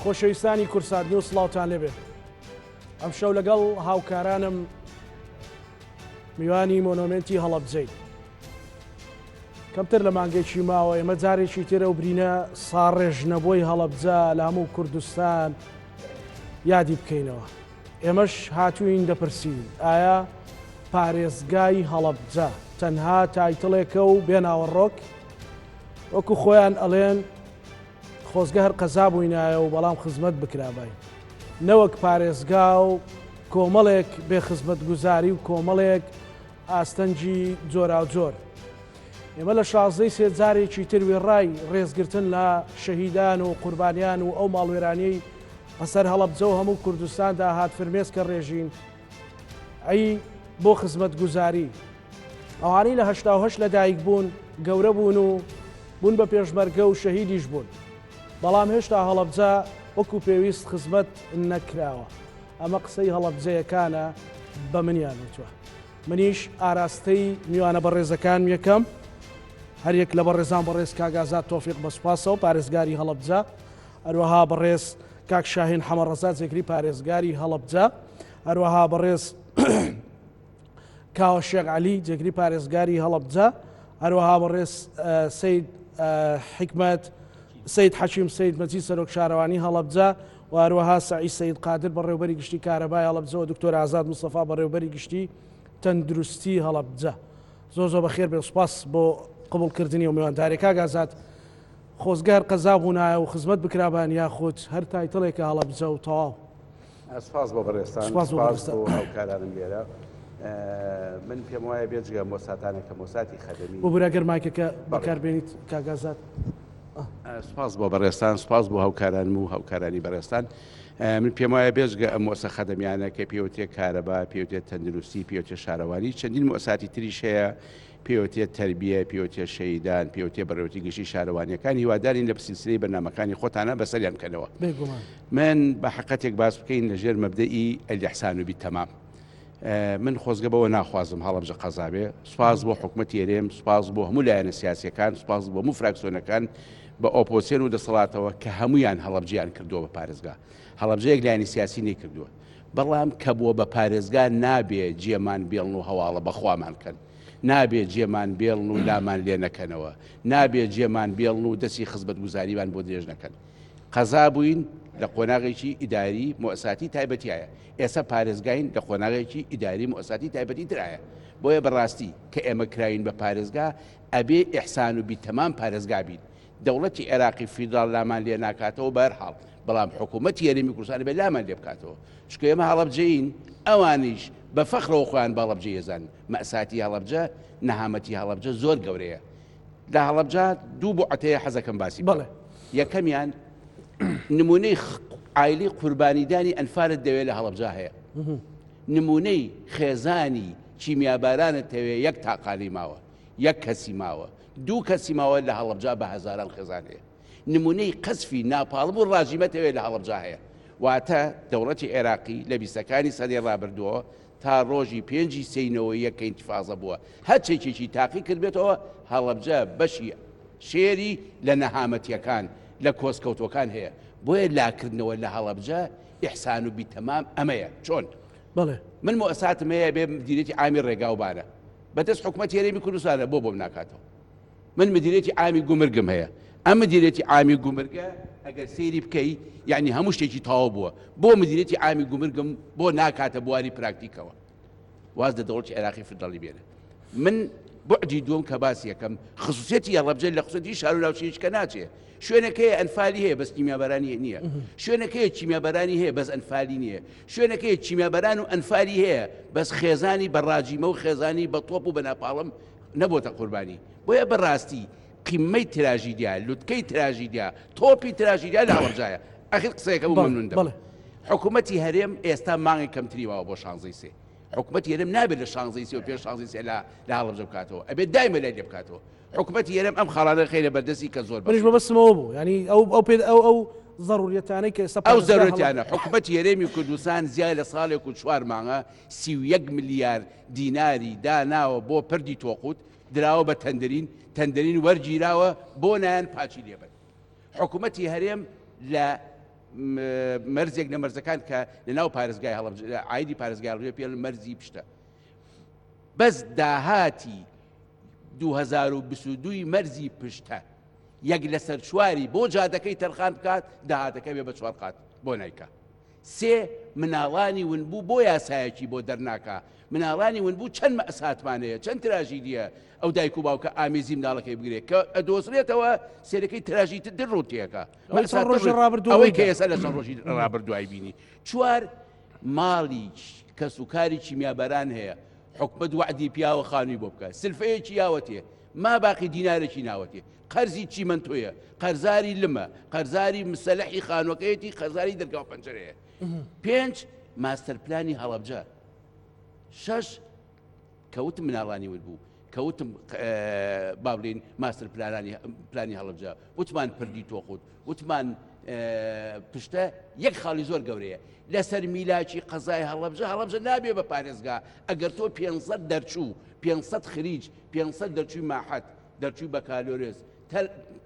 خۆشەویستانی کورسات نیوز سڵاوتان لێبێت ئەمشەو لەگەڵ هاوکارانم میوانی مۆنۆمێنتی هەڵەبجەی کەمتر لە مانگێکی ماوە ئێمە جارێکی تر ئەو برینە ساڕێژنەبووی هەڵەبجە لە هەموو کوردستان یادی بکەینەوە. ئێمەش هاتووین دەپرسین ئایا پارێزگای هەڵەبجە تەنها title ێکە و بێ ناوەڕۆک؟ وەکو خۆیان ئەڵێن خۆزگە هەر قەزا بووینایە و بەڵام خزمەت بکراباین نەوەک پارێزگا و کۆمەڵێک بێ خزمەتگوزاری و کۆمەڵێک ئاستەنگی جۆراوجۆر. ئێمە لە شازدەی سێ جارێکی تر وێڕای ڕێزگرتن لە شەهیدان و قوربانیان و ئەو ماڵوێرانیەی بەسەر هەڵەبجە و هەموو کوردستاندا هات فرمێسکە ڕێژین ئەی بۆ خزمەتگوزاری ئەوانەی لە 88 لەدایک بوون گەورە بوون و بوون بە پێشمەرگە و شەهیدیش بوون بەڵام هێشتا هەڵەبجە وەکو پێویست خزمەت نەکراوە ئەمە قسەی هەڵەبجەیەکانە بە منیان وتوە. منیش ئاراستەی میوانە بەڕێزەکانم یەکەم هەریەک لە بەڕێزان بەڕێز کاک ئازاد تۆفیق بە سوپاسەوە پارێزگاری هەڵەبجە هەروەها بەڕێز کاک شاهین حەمەڕەزا جێگری پارێزگاری هەڵەبجە هەروەها بەڕێز کاوە شێخ عەلی جێگری پارێزگاری هەڵەبجە هەروەها بەڕێز سید حکمت سید حەکیم سید مەجید سەرۆک شارەوانی هەڵەبجە و هەروەها سەعید سەید قادر بەڕێوبەری گشتی کارەبای هەڵەبجە و دکتۆر ئازاد مستەفا بەڕێوبەری گشتی تەندروستی هەڵەبجە زۆر زۆر بەخێر بێن سوپاس بۆ قبوڵکردنی و میوانداری کاک ئازاد خۆزگە هەر قەزا بوونایە و خزمەت بکرابان یاخود هەر title ێکە هەڵەبجە و تەواو. سپاس بۆ بەڕێزتان سپاس بۆ هاوکارانم لێرە من پێم وایە بێجگە مۆساتانە کە مۆساتی خەدەمی ببورە گەر مایکەکە بەکاربێنیت کاک ئازاد. سپاس بۆ بەڕێزتان سپاس بۆ هاوکارانم و هاوکارانی بەڕێزتان من پێم وایە بێجگە ئەم مۆسە خەدەمیانە کە پێوترێ کارەبا پێوتێت تەندروستی پێوتێ شارەوانی چەندین مۆساتی تریش هەیە پێوتێ تەربیە پێوتێ شەیدان پێوتێ بەڕێوەتی گشتی شارەوانیەکان هیوادارین لە سلسلەی بەرنامەکانی خۆتانە بەسەریان بکەنەوە من بە حقەتێک باس بکەین لە ژێر مەبدەئی الاحسان و بالتمام من خۆزگە بەوە ناخوازم هەڵەبجە قەزا بێ، سوپاس بۆ حکومەتی هەرێم، سوپاس بۆ هەموو لایەنە سیاسیەکان، سوپاس بۆ هەموو فراکسیۆنەکان بە ئۆپۆزسیۆن و دەسەڵاتەوە کە هەموویان هەڵەبجەیان کردووە بە پارێزگا. هەڵەبجە یەک لایەنی سیاسی نەیکردووە. بەڵام کە بووە بە پارێزگا نابێ جێمان بێڵن و هەواڵە بە خوامان کەن. نابێ جێمان بێڵن و لامان لێ نەکەنەوە. نابێ جێمان بێڵن و دەستی خزمەتگوزاریمان بۆ درێژ نەکەن. قەزا بووین لە قۆناغێکی ئیداری موئەساتی تایبەتیایە. ئێستا پارێزگاین لە قۆناغێکی ئیداری موئەساتی تایبەتی ترایە بۆیە بەڕاستی کە ئێمە کراوین بە پارێزگا ئەبێ ئیحسان و بیتەمام پارێزگا بین دەوڵەتی عێراقی فیدراڵ لامان لێ ناکاتەوە بەهەرحاڵ بەڵام حکوومەتی هەرێمی کوردستان ئەبێ لامان لێ بکاتەوە چونکە ئێمە هەڵەبجەیین ئەوانیش بە فەخرەوە خۆیان بە هەڵەبجەی ئەزانن مەئساتی هەڵەبجە نەهامەتی هەڵەبجە زۆر گەورەیە لە هەڵەبجە دوو بوعەت هەیە حەزەکەم باسی بکەم. بەڵێ. یەکەمیان نمونەی عایلی قوربانیدانی ئەنفالت دەوێت لە هەڵەبجە هەیە. نمونەی خێزانی کیمیابارانت هەوێ یەک تاقانی ماوە، یەک کەسی ماوە، دوو کەسی ماوە لە هەڵەبجە بە هەزاران خێزان هەیە. نمونەی قەزفی ناپاڵم و ڕاجیمەت هەوێ لە هەڵەبجە هەیە. واتە دەوڵەتی عێراقی لە بیستەکانی سەدەی ڕابردووەوە تا ڕۆژی پێنجی سێی 91 کە ئینتیفازە بووە هەر چێکێکی تاقی کردبێتەوە هەڵەبجە بەشی شێری لە نەهامەتیەکان لە کۆسکەوتوەکان هەیە بۆیە لاکردنەوە لە هەڵەبجە ئیحسان و بیتەمام ئەمەیە چۆن بەڵێ من موئەساتم هەیە بێ مدیریەتی عامی ڕێگاوبانە بەدەست حکومەتی هەرێمی کوردستانە بۆ بۆم ناکاتەوە من مدیریەتی عامی گومرگم هەیە ئەم مدیریەتی عامی گومرگە ئەگەر سەیری بکەی یعنی هەموو شتێکی تەواو بووە بۆ مدیریەتی عامی گومرگم بۆ ناکاتە بواری پراکتیکەوە واز لە دەوڵەتی عێراقی فیدراڵی بێنە من بعدی دووەم کە باس یەکەم خصوصیەتی هەڵەبجە لە خصوصیەتی شار و ناوچەیەک کە ناچێ شوێنەکەی ئەنفالی هەیە بەس کیمیابارانی نییە شوێنەکەی کیمیابارانی هەیە بەس ئەنفالی نییە شوێنەکەی کیمیاباران و ئەنفالی هەیە بەس خێزانی بە ڕاجیمە و خێزانی بە تۆپ و بە ناپاڵم نەبۆتە قوربانی بۆیە بەڕاستی قیمەی تراژیدیا لوتکەی تراژیدیا تۆپی تراژیدیا لە هەڵەبجایە ئەخیر قسەیەکە بوو مەمنون دەبم حکوومەتی هەرێم ئێستا مانگی کەمتری ماوە بۆ شانزەی سێ حکوومەتی هەرێم نابێت لە شانزەی سێ و پێش شانزەی سێ لە لە هەڵەبجە بکاتەوە ئەبێت دایمە لای لێ بکاتەوە حکوومەتی هەرێم ئەم خاڵانە خەیرە بەردەستی کە زۆر منیش مەبەستمەوە بوو ینی ئەو ئەو پێ ئەو ئەو ضرورەتانەی کە ئێستا ئەو زەرورەتانە حکوومەتی هەرێمی کوردستان زیای لە ساڵێک و چوار مانگە 31 ملیار دیناری داناوە بۆ پردی تۆقوت دراوە بە تەندرین تەندرین وەرگیراوە بۆ نایەن پاچی لێبن حکوومەتی هەرێم لە. مەرزێک لە مەرزەکان کە لە ناو پارێزگای هەڵەبجە عایدی پارێزگای هەڵەبجە پێ مەرزی پشتە بەس داهاتی 2022 مەرزی پشتە یەک لەسەر چواری بۆ جادەکەی تەرخان بکات داهاتەکە بێ بە چوار قات بۆ نایکا سێ مناڵانی ونبوو بۆ یاسایەکی بۆ دەرناکا مناڵانی ونبوو چەند مەئساتمان هەیە چەند تراژیدیە ئەو دایک و باوکە ئامێزی مناڵەکەی بگرێت کە ئەدۆزرێتەوە سێرەکەی تراژیتر در ڕووتێکە ڕۆژی ڕابردوو ئەوەی کە ئێستا لە چەند ڕۆژی ڕابردوای بینی چوار ماڵی کەس و کاری کیمیابەران هەیە حکومت وعدی پیاوە خانووی بۆ بکە سلفەیەکی یاوەتێ ما باقی دینارێکی ناوەتێ قەرزی چیمەنتۆیە، قەرزاری لمە، قەرزاری مسەلەحی خانوەکەیەتی، قەرزاری دەرگا و پەنجەرەیە. پێنج، ماستەر پلانی هەڵەبجە. شەش، کەوتم مناڵانی ون بوو، کەوتم با بڵێین ماستەر پلانانی پلانی هەڵەبجە، وتمان پردی تۆخوت، وتمان پشتە یەک خاڵی زۆر گەورەیە لەسەر میلاکی قەزای هەڵەبجە هەڵەبجە نابێ بە پارێزگا ئەگەر تۆ 500 دەرچوو 500 خریج 500 دەرچووی ماحەت دەرچووی بەکالۆرێس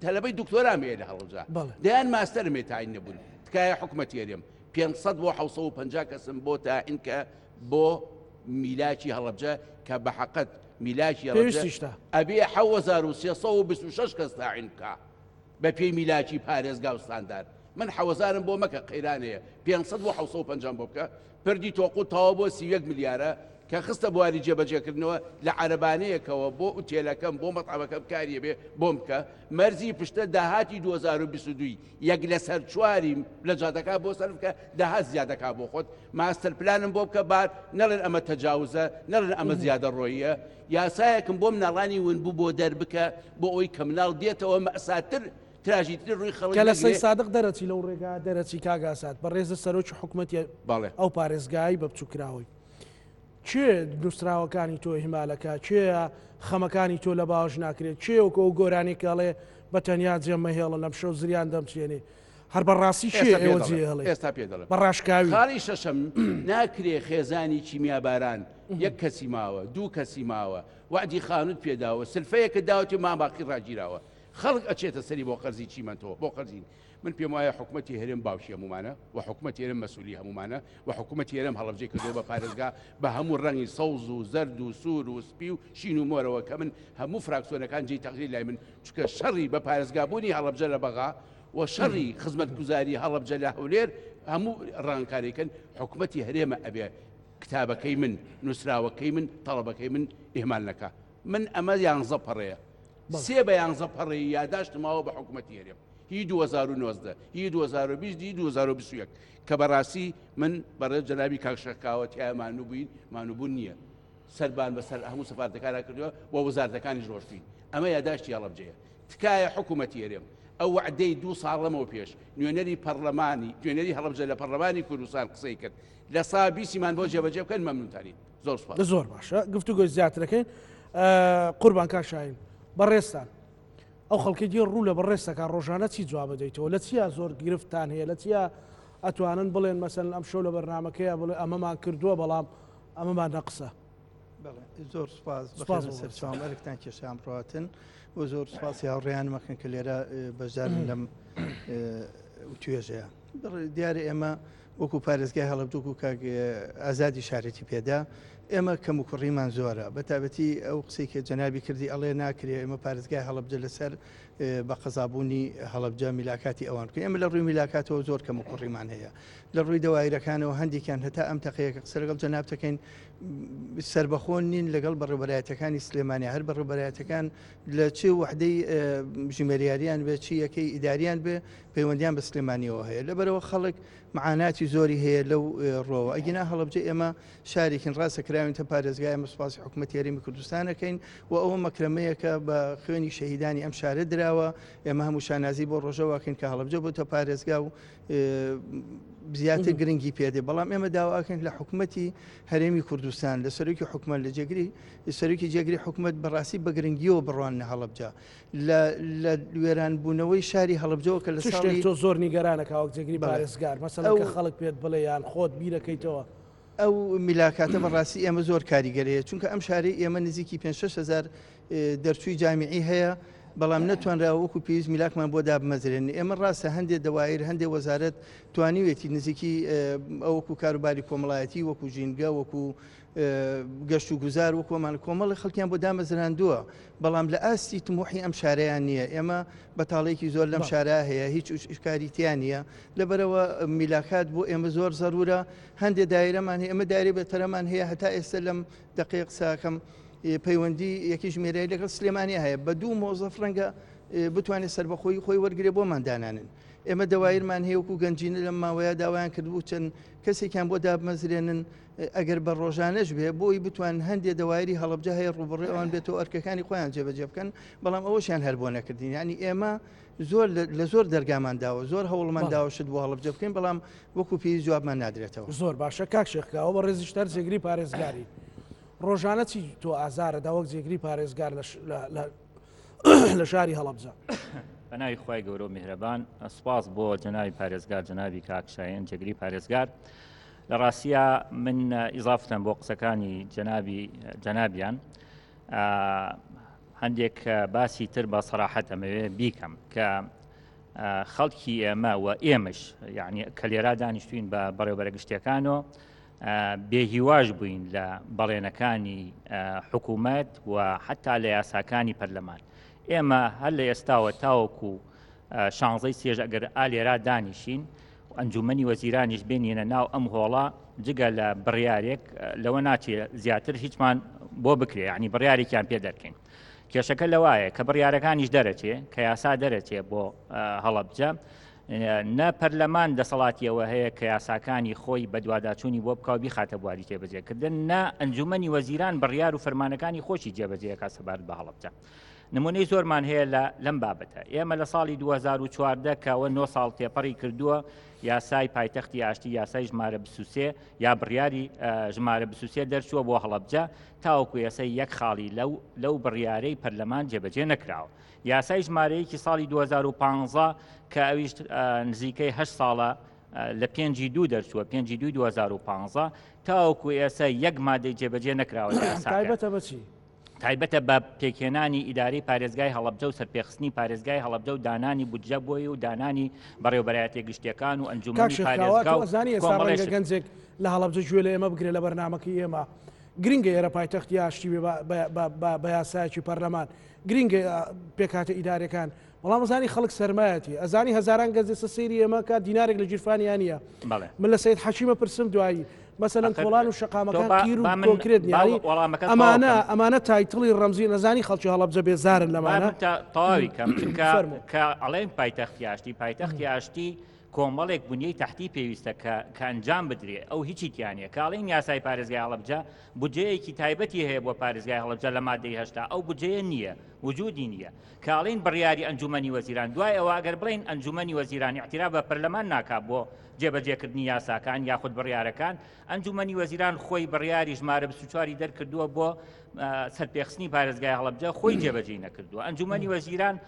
تەلەبەی دکتۆرام هەیە لە هەڵەبجە دەیان ماستەرم هەیە تاعین نەبوون تکایە حکومەتی هەرێم 500 بۆ 750 کەسم بۆ تاعین کە بۆ میلاکی هەڵەبجە کە بە حەقەت میلاکی هەڵەبجە ئەبێ 1326 کەس تاعین بکە بە پێی میلاکی پارێزگا و ستاندار من حەوەزارم بۆ مەکە قەیران هەیە 500 بۆ 750 بۆ بکە پردی تۆقوت تەواو بۆ 31 ملیارە کە خستە بواری جێبەجێکردنەوە لە عەرەبانەیەکەوە بۆ ئوتێلەکەم بۆ مەتعەمەکەم کاری ئەبێ بۆم بکە مەرزی پشتە داهاتی 2022 ی یەک لەسەر چواری لە جادەکە بۆ سەرف بکە داهات زیادەکا بۆ خۆت ماستەر پلانم بۆ بکە بار نەڵێن ئەمە تەجاوزە نەڵێن ئەمە زیادە ڕۆییە یاسایەکم بۆ مناڵانی ونبوو بۆ دەربکە بۆ ئەوی کە مناڵ دێتەوە مەساتر تراژیتر ڕووی خەڵک کە لە سەی سادق دەرەچی لەو ڕێگا دەرەچی کاک ئازاد بەڕێزت سەرۆکی حکومەتی بەڵێ. ئەو پارێزگای بە بچووکراوەی کێ نووسراوەکانی تۆ ئیهمالەکا کێ خەمەکانی تۆ لە باوەش ناکرێت کێ وەکو ئەو گۆرانی کە ئەڵێ بە تەنیا جێم مەهێڵە لەم شەو زریان دەمچێنێ هەر بە ڕاستی کێ ئێستا پێ ئێوە دەڵێم جێ هێڵێ ئێستا پێ دەڵێم بە ڕاشکاوی خاڵی شەشەم ناکرێ خێزانی کیمیاباران یەک کەسی ماوە دوو کەسی ماوە وەعدی خانوت پێداوە سلفەیەکت داوەتێ ماباقی ڕاگیراوە خەڵک ئەچێتە سەری بۆ قەرزی چیمەنتۆ بۆ قەرزی من پێم وایە حکومەتی هەرێم باوکی هەموومانە و حکومەتی هەرێم مەسئولی هەموومانە و حکومەتی هەرێم هەڵەبجەی کردووە بە پارێزگا بە هەموو ڕەنگی سەوز و زەرد و سوور و سپی و شین و مۆرەوە کە من هەموو فراکسیۆنەکان جێی تەقدیر لای من چونکە شەڕی بە پارێزگابوونی هەڵەبجە لە بەغا و شەڕی خزمەتگوزاری هەڵەبجە لە هەولێر هەموو ڕانکارێکن حکومەتی هەرێمە ئەبێ کتابەکەی من نووسراوەکەی من تەڵەبەکەی من ئیهمال نەکا من ئەمە یانزە پەڕەیە سێ بە یانزە پەڕەی یاداشت ماوە بە حکوومەتی هەرێم هی 2019 هی 2020 هی 2021 کە بەڕاستی من بەڕێز جەنابی کاک شەکاوە تیایا مانوو بووین مانووبوون نییە سەربان بەسەر هەموو سەفارەتەکانا کردووە و وەزارەتەکانیش ڕۆشتوین ئەمە یاداشتی هەڵەبجەیە تکایە حکوومەتی هەرێم ئەو وعدەی دوو ساڵ لەمەوە پێش نوێنەری پەرلەمانی نوێنەری هەڵەبجە لە پەرلەمانی کوردستان قسەی کرد لە سا بیسیمان بۆ جێبەجێ بکەن مەمنونتانین زۆر سوپاس. زۆر باشە گفتوگۆی زیاترەکەین قوربان کاک شاهین بەڕێزتان ئەو خەڵکی دی ڕوو لە بەڕێزتەکە ڕۆژانە چی جواب دەیتەوە لە چیا زۆر گرفتان هەیە لە چیا ئەتوانن بڵێن مەسەن ئەم شەو لە بەرنمەکەیە بڵێ ئەمەمان کردووە بەڵام ئەمەمان نەقسە زۆر سپاس سپاس سەرچاوم ئەرکتان کێشیان بڕاتن و زۆر سپاسی هاوڕێیان مەکەن کە لێرە بەشدارن لەم توێژەیە دیارە ئێمە وەکو پارێزگای هەڵەبجە وەکو کاک ئازادی شارەتی پێدا ئێمە کەموکوڕیمان زۆرە بە تایبەتی ئەو قسەی کە جەنابی کردی ئەڵێ ناکرێ ئێمە پارێزگای هەڵەبجە لەسەر بە قەزابوونی هەڵەبجە میلاکاتی ئەوان بکەین ئێمە لە ڕووی میلاکاتەوە زۆر کەموکوڕیمان هەیە لە ڕووی دەوایرەکانەوە هەندێکیان هەتا ئەم تەقەیە کە قسە لەگەڵ جەناب دەکەین سربەخۆ نین لەگەڵ بەڕێوەبەرایەتەکانی سلێمانی هەر بەڕێوەبەرایەتەکان لە چ وحدەی ژمێریاریان بێ چی یەکەی ئیداریان بێ پەیوەندیان بە سلێمانیەوە هەیە لەبەرەوە خەڵک معاناتی زۆری هەیە لەو ڕۆوە ئەگینا هەڵەبجە ئێمە شارێکین ڕاستە کراوینتە پارێزگای ئێمە سوپاسی حکوومەتی هەرێمی کوردستانەکەین و ئەوە مەکرەمەیەکە بە خوێنی شەهیدانی ئەم شارە دراوە ئێمە هەموو شانازی بۆ ڕۆژەواکەین کە هەڵەبجە بۆتە پارێزگا و زیاتر گرنگی پێدێ بەڵام ئێمە داواکەین لە حکوومەتی هەرێمی کوردستان لە سەرۆکی حکومەت لە جێگری سەرۆکی جێگری حکومەت بەڕاستی بە گرنگیەوە بڕواننە هەڵەبجە لە لە وێرانبوونەوەی شاری هەڵەبجەوە کە لە چ شتێک ساڵی تۆ زۆر نیگەرانە کاوەک جێگری بەڵێ. پارێزگار مەسەلەن ئەو کە خەڵک پێت بڵێ یان خۆت بیرەکەیتەوە؟ ئەو میلاکاتە بەڕاستی ئێمە زۆر کاریگەرەیە چونکە ئەم شارەی ئێمە نزیکی پێنج شەش هەزار دەرچووی جامیعی هەیە. بەڵام نەتوانراوە وەکو پێویست میلاکمان بۆ دابمەزرێنن. ئێمە ڕاستە هەندێ دەوایر، هەندێ وەزارەت توانیوێتی نزیکی ئەو وەکو کاروباری کۆمەڵایەتی، وەکو ژینگە، وەکو گەشت و گوزار، وەکو ئەمانە کۆمەڵی خەڵکیان بۆ دامەزراندووە، بەڵام لە ئاستی تموحی ئەم شارەیان نییە. ئێمە بەتاڵێکی زۆر لەم شارە هەیە، هیچ کاری تیا نییە. لەبەرەوە میلاکات بۆ ئێمە زۆر زەرورە. هەندێ دایرەمان هەیە، ئێمە دایرەی بێتەرەمان هەیە، هەتا ئێستا لەم دەقەیە قسەکەم پەیوەندی یەکی ژمێریاری لەگەڵ سلێمانی هەیە، بە دوو مۆزەف ڕەنگە بتوانێت سەربەخۆیی خۆی وەرگێ بۆمان دانانن. ئێمە دەوایرمان هەیە وەکو گەنجینە لەم ماوەیە داوایان کردبوو چەند کەسێکیان بۆ دابمەزرێنن ئەگەر بە ڕۆژانەش بێ بۆی بتوان هەندێ دەوایری هەڵەبجە هەیە ڕوبڕێ ئەوان بێتەوە ئەرکەکانی خۆیان جێبەجێ بکەن، بەڵام ئەوەشیان هەر بۆ نەکردین. یعنی ئێمە زۆر لە زۆر دەرگامان داوە، زۆر هەوڵمان داوە شت بۆ هەڵەبجە بکەین، بەڵام وەکو پێویست جوابمان نادرێتەوە. زۆر باشە کاک شێخ کاوە، بەڕێزیش هەر جێگری پارێزگاری ڕۆژانە چی تۆ ئازارە دا وەک جێگری پارێزگار لە شاری هەڵەبجە؟ بە ناوی خوای گەورە و میهرەبان، سوپاس بۆ جەنابی پارێزگار، جەنابی کاک شایەن جێگری پارێزگار. لە ڕاستیە من ئیزافتەن بۆ قسەکانی جەنابی جەنابیان هەندێک باسی تر بە سەراحەت ئەمەوێ بیکەم کە خەڵکی ئێمە و ئێمەش یعنی کە لێرا دانیشتوین بە بەڕێوبەرە گشتیەکانەوە بێهیواش بووین لە بەڵێنەکانی حکوومەت و حتا لە یاساکانی پەرلەمان. ئێمە هەر لە ئێستاوە تاوەکو شانزەی سێژ ئەگەر ئالێرا دانیشین ئەنجومەنی وەزیرانیش بێنینە ناو ئەم هۆڵە جگە لە بڕیارێک لەوە ناچێ زیاتر هیچمان بۆ بکرێ، یعنی بڕیارێکیان پێ دەرکەین. کێشەکە لەوایە کە بڕیارەکانیش دەرەچێ، کە یاسا دەرەچێ بۆ هەڵەبجە، نە پەرلەمان دەسەڵاتی ئەوە هەیە کە یاساکانی خۆی بەدواداچوونی بۆ بکا و بیخاتە بواری جێبەجێکردن، نە ئەنجومەنی وەزیران بڕیار و فەرمانەکانی خۆشی جێبەجێ ئەکا سەبارەت بە هەڵەبجە. نمونەی زۆرمان هەیە لە لەم بابەتە. ئێمە لە ساڵی 2014 کەەوە 9 ساڵ تێپەڕی کردووە یاسای پایتەختی ئاشتی یاسای ژمارە 23 یا بڕیاری ژمارە 23 دەرچووە بۆ هەڵەبجە، تاوەکو ئێستا یەک خاڵی لەو لەو بڕیارەی پەرلەمان جێبەجێ نەکراوە. یاسای ژمارە یەکی ساڵی 2015 کە ئەویش نزیکەی هەشت ساڵە لە پێنجی دوو دەرچووە، پێنجی دووی 2015 تاوەکو ئێستا یەک مادەی جێبەجێ نەکراوە لە یاساکە. تایبەتە بە چی؟ تایبەتە بە پێکهێنانی ئیدارەی پارێزگای هەڵەبجە و سەرپێخستنی پارێزگای هەڵەبجە و دانانی بودجە بۆی و دانانی بەڕێوەبەرایەتیە گشتیەکان و کاک ئەنجومەنی شێخ کاوە، پارێزگا تۆ و ئەزانی ئێستا کۆمەڵێ ڕەنگە شت. گەنجێک لە هەڵەبجە گوێ لە ئێمە بگرێ لە بەرنامەکەی ئێمە، گرنگە ئێرە پایتەختی ئاشتی بێ بە یاسایەکی پەرلەمان، گرنگە پێکهاتە ئیدارەکان، بەڵام ئەزانی خەڵک سەرمایەتی، ئەزانی هەزاران گەنج ئێستا سەیری ئێمە کات دینارێک لە گیرفانیان نییە. من لە سەید حەکیمە پرسم دوایی مەسەلەن کۆڵان و شەقامەکان قیر و کۆنکرێت نییە. ئەمانە ئەمانە title ی ڕەمزی نەزانی خەڵکی هەڵەبجە بێزارن لەمانە. تەواوی کەم چونکە کە ئەڵێن پایتەختی ئاشتی، پایتەختی ئاشتی کۆمەڵێک بنیەی تەحتی پێویستە کە کە ئەنجام بدرێ ئەو هیچی تیا نیە. کە ئەڵێین یاسای پارێزگای هەڵەبجە بودجەیەکی تایبەتی هەیە بۆ پارێزگای هەڵەبجە لە مادەی 80 ئەو بودجەیە نییە، وجودی نییە. کە ئەڵێین بڕیاری ئەنجومەنی وەزیران دوای ئەوە ئەگەر بڵێین ئەنجومەنی وەزیران ئیعتراف بە پەرلەمان ناکا بۆ جێبەجێکردنی یاساکان یاخود بڕیارەکان، ئەنجومەنی وەزیران خۆی بڕیاری ژمارە 24 ی دەرکردووە بۆ سەرپێخستنی پارێزگای هەڵەبجە خۆی جێبەجێی نەکردووە. ئەنجومەنی وەزیران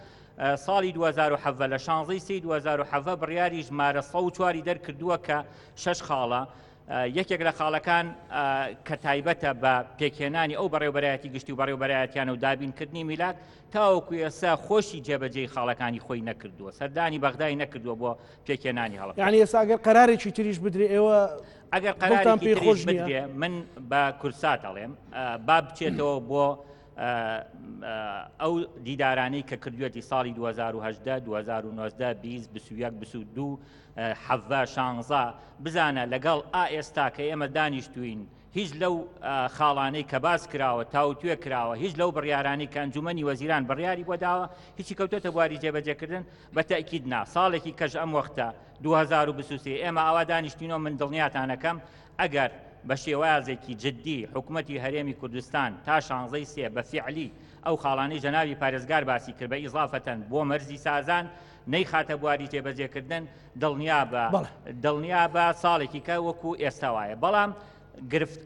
ساڵی 2017 لە شانزەی سێی 2017 بڕیاری ژمارە 104 ی دەرکردووە کە شەش خاڵە، یەکێک لە خاڵەکان کە تایبەتە بە پێکهێنانی ئەو بەڕێوبەرایەتی گشتی و بەڕێوبەرایەتیانە و دابینکردنی میلاک، تاوەکو ئێستا خۆشی جێبەجێی خاڵەکانی خۆی نەکردووە، سەردانی بەغدای نەکردووە بۆ پێکهێنانی هەڵەبجە. یعنی ئێستا ئەگەر قەرارێکی تریش بدرێ ئێوە ئەگەر دڵتان قەرارێکی پێی تریش خۆش نییە؟ بدرێ من بە کورسات ئەڵێم با بچێتەوە بۆ ئەو دیدارانەی کە کردوێتی ساڵی 2018، 2019، 20، 21، 22، 17، 16 بزانە لەگەڵ ئا ئێستا کە ئێمە دانیشتوین هیچ لەو خاڵانەی کە باس کراوە تاوتوێ کراوە هیچ لەو بڕیارانەی کە ئەنجومەنی وەزیران بڕیاری بۆ داوە هیچی کەوتۆتە بواری جێبەجێکردن بە تەئکید نا ساڵێکی کەش ئەم وەختە 2023 ئێمە ئاوا دانیشتینەوە من دڵنیاتانەکەم ئەگەر بە شێوازێکی جدی حکومەتی هەرێمی کوردستان تا شانزەی سێ بە فیعلی ئەو خاڵانەی جەنابی پارێزگار باسی کرد بە ئیزافەتەن بۆ مەرزی سازان نەیخاتە بواری جێبەجێکردن دڵنیابە دڵنیابە ساڵێکی کە وەکو ئێستا وایە بەڵام گرفت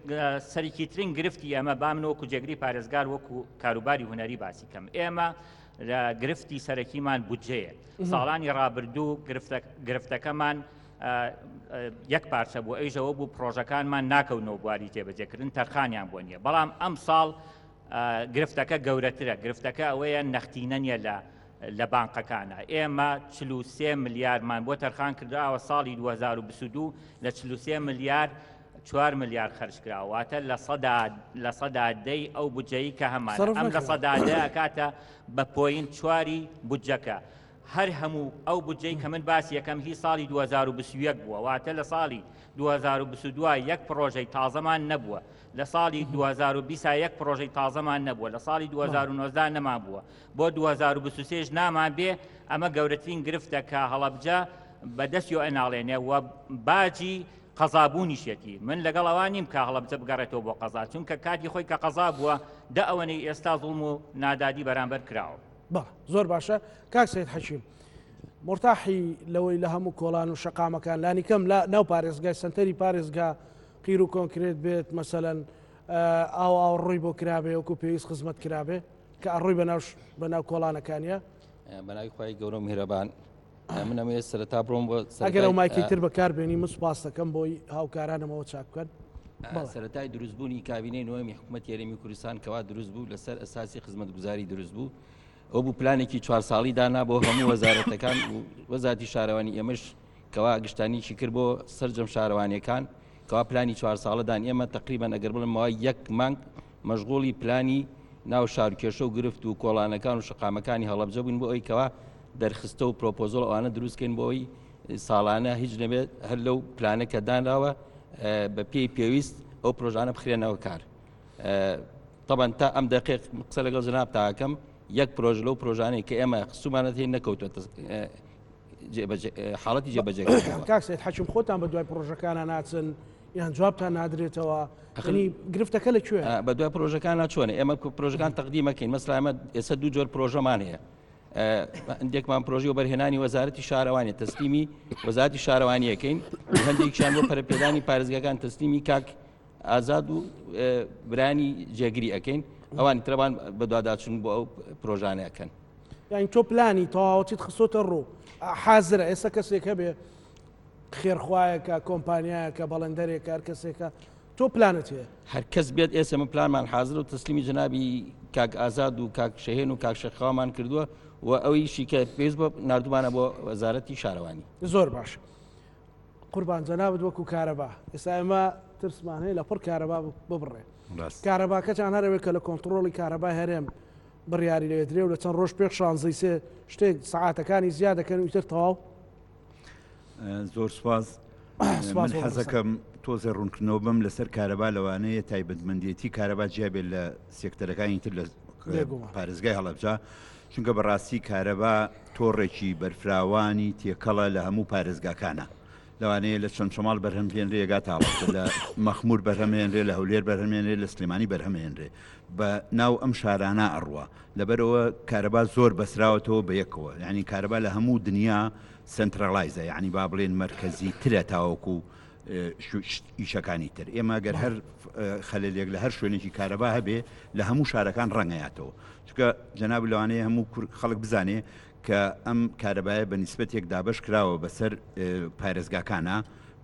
سەرکیترین گرفتی ئەمە با من وەکو جێگری پارێزگار وەکو کاروباری هونەری باسی کەم ئێمە لە گرفتی سەرەکیمان بودجەیە ساڵانی ڕابردوو گرفتەکەمان یەک پارچە بوو ئەویش ئەوە بوو پرۆژەکانمان ناکەونەوە بواری جێبەجێکردن تەرخانیان بۆ نییە بەڵام ئەم ساڵ گرفتەکە گەورەترە، گرفتەکە ئەوەیە نەختینە نییە لە لە بانقەکانە. ئێمە 43 ملیارمان بۆ تەرخان کردراوە ساڵی 2022 لە 43 ملیار 4 ملیار خەرج کراوە واتە لە سەدا لە سەدا دەی ئەو بودجەی کە هەمانە سەرف ئەم لە نەکراوە. سەدا دە ئەکاتە بە point چواری بودجەکە هەر هەموو ئەو بودجەی کە من باسی یەکەم هی ساڵی 2021 بووە واتە لە ساڵی 2022 یەک پڕۆژەی تازەمان نەبووە لە ساڵی 2020 یەک پڕۆژەی تازەمان نەبووە لە ساڵی 2019 نەمان بووە بۆ 2023 نامان بێ ئەمە گەورەترین گرفتە کە هەڵەبجە بە دەستی ئەناڵێنێ و باجی قەزابوونیشێتی من لەگەڵ ئەوان نیم کە هەڵەبجە بگەڕێتەوە بۆ قەزا چونکە کاتی خۆی کە قەزا بووە دە ئەوەنەی ئێستا زوڵم و نادادی بەرامبەر کراوە. بەڵێ زۆر باشە کاک سەید حەکیم مورتاحی لەوەی لە هەموو کۆڵان و شەقامەکان لانی کەم لە ناو پارێزگای سنتەری پارێزگا قیر و کۆنکرێت بێت مەسەلەن ئاو ئاو ڕووی بۆ کرابێ وەکو پێویست خزمەت کرابێ کە ئەڕۆی بەناو بەناو کۆڵانەکانە بەناوی خوای گەورە و میهرەبان من ئەمەوێت سەرەتا بڕۆم بۆ ئەگەر ئەو مایکی تر بەکاربێنی من سوپاس دەکەم بۆی هاوکارانمەوە چاک بکەن. سەرەتای دروستبوونی کابینەی نۆیەمی حکوومەتی هەرێمی کوردستان کەوا دروست بوو لەسەر ئەساسی خزمەتگوزاری دروست بوو ئەو بوو پلانێکی چوار ساڵی دانا بۆ هەموو وەزارەتەکان و وەزارەتی شارەوانی ئێمەش کەوا گشتانیکی کرد بۆ سەرجەم شارەوانیەکان کەوا پلانی چوار ساڵەدان ئێمە تقریبان ئەگەر بڵێم ماوەی یەک مانگ مەشغوڵی پلانی ناو شار کێشە و گرفت و کۆڵانەکان و شەقامەکانی هەڵەبجە بووین بۆ ئەوی کەوا دەرخستە و پرۆپۆزڵ ئەوانە دروستکەین بۆ ئەوی ساڵانە هیچ نەبێت هەر لەو پلانە کە دانراوە بە پێی پێویست ئەو پرۆژانە بخرێنەوە کار. طبعا تا ئەم دقیق قسە لەگەڵ جناب تاکەم یەک پرۆژ لەو پرۆژانەی کە ئێمە خستومانەت هەیە نەکەوتوەتە حاڵەتی جێبەجێ کاک سید حەکیم خۆتان بە دوای پرۆژەکانە ناچن یان جوابتان نادرێتەوە ئەخنی گرفتەکە لە کوێ بە دوای پرۆژەکان چۆنە ئێمە پرۆژەکان تەقدیمەکەین مەسلا ئێمە ئێستا دوو جۆر پرۆژەمان هەیە هەندێکمان پرۆژی وەبەرهێنانی وەزارەتی شارەوانی تەسلیمی وەزارەتی شارەوانیەکەین هەندێکیان بۆ پەرەپێدانی پارێزگاکان تەسلیمی کاک ئازاد و برانی جێگری ئەەکەین ئەوانی ترەوان بەدواداچون بۆ ئەو پرۆژانەکەن. یانی تۆ پلانی تەواوەتیت خستۆتە ڕوو حازرە ئێستا کەسێک هەبێ خێرخوایەکە کۆمپانیایەکە بەڵێندەرێکە هەر کەسێکە تۆ پلانت هەیە هەر کەس بێت ئێستا من پلانمان حازر و تەسلیمی جەنابی کاک ئازاد و کاک شەهێن و کاک شەخوامان کردووە و ئەویشی کە پێویست بۆ نردومانە بۆ وەزارەتی شارەوانی زۆر باش قوربان جەنابت وەکو کارەبا ئێستا ئێمە ترسمان هەیە لە پڕ کارەبا ببڕێ کارەباکەتان هەرەوێت کە لە کۆنتترۆڵی کارەبای هەرێم بڕیاری لێدرێ و لە چەند ڕۆژ پێش شانزەی سێ شتێک سەعاتەکانی زیاد دەکەن و ئیتر تەواو. زۆر سوپاس من حەزەکەم تۆزێ ڕوونکردنەوە بم لەسەر کارەبا لەوانەیە تایبەتمەندێتی کارەبا جیا بێت لە سێکتەرەکانی تر لە پارێزگای هەڵەبجە چونکە بەڕاستی کارەبا تۆڕێکی بەرفراوانی تێکەڵە لە هەموو پارێزگاکانە لەوانەیە لە چەمچەماڵ بەرهەم بهێنرێ ئەگاتە هەڵەبجە، لە مەخموور بەرهەم هێنرێ، لە هەولێر بەرهەم هێنرێ، لە سلێمانی بەرهەم هێنرێ. بە ناو ئەم شارانە ئەڕوا. لەبەرئەوە کارەبا زۆر بەسراوەتەوە بە یەکەوە. یانی کارەبا لە هەموو دنیا centralize ە، یانی با بڵێن مەرکەزی ترە تاوەکو ئیشەکانی تر. ئێمە گەر هەر خەلەلێک لە هەر شوێنێکی کارەبا هەبێ لە هەموو شارەکان ڕەنگەیاتەوە. چونکە جەناب لەوانەیە هەموو خەڵک بزانێ کە ئەم کارەبایە بە نیسبەتێک دابەش کراوە بەسەر پارێزگاکانا،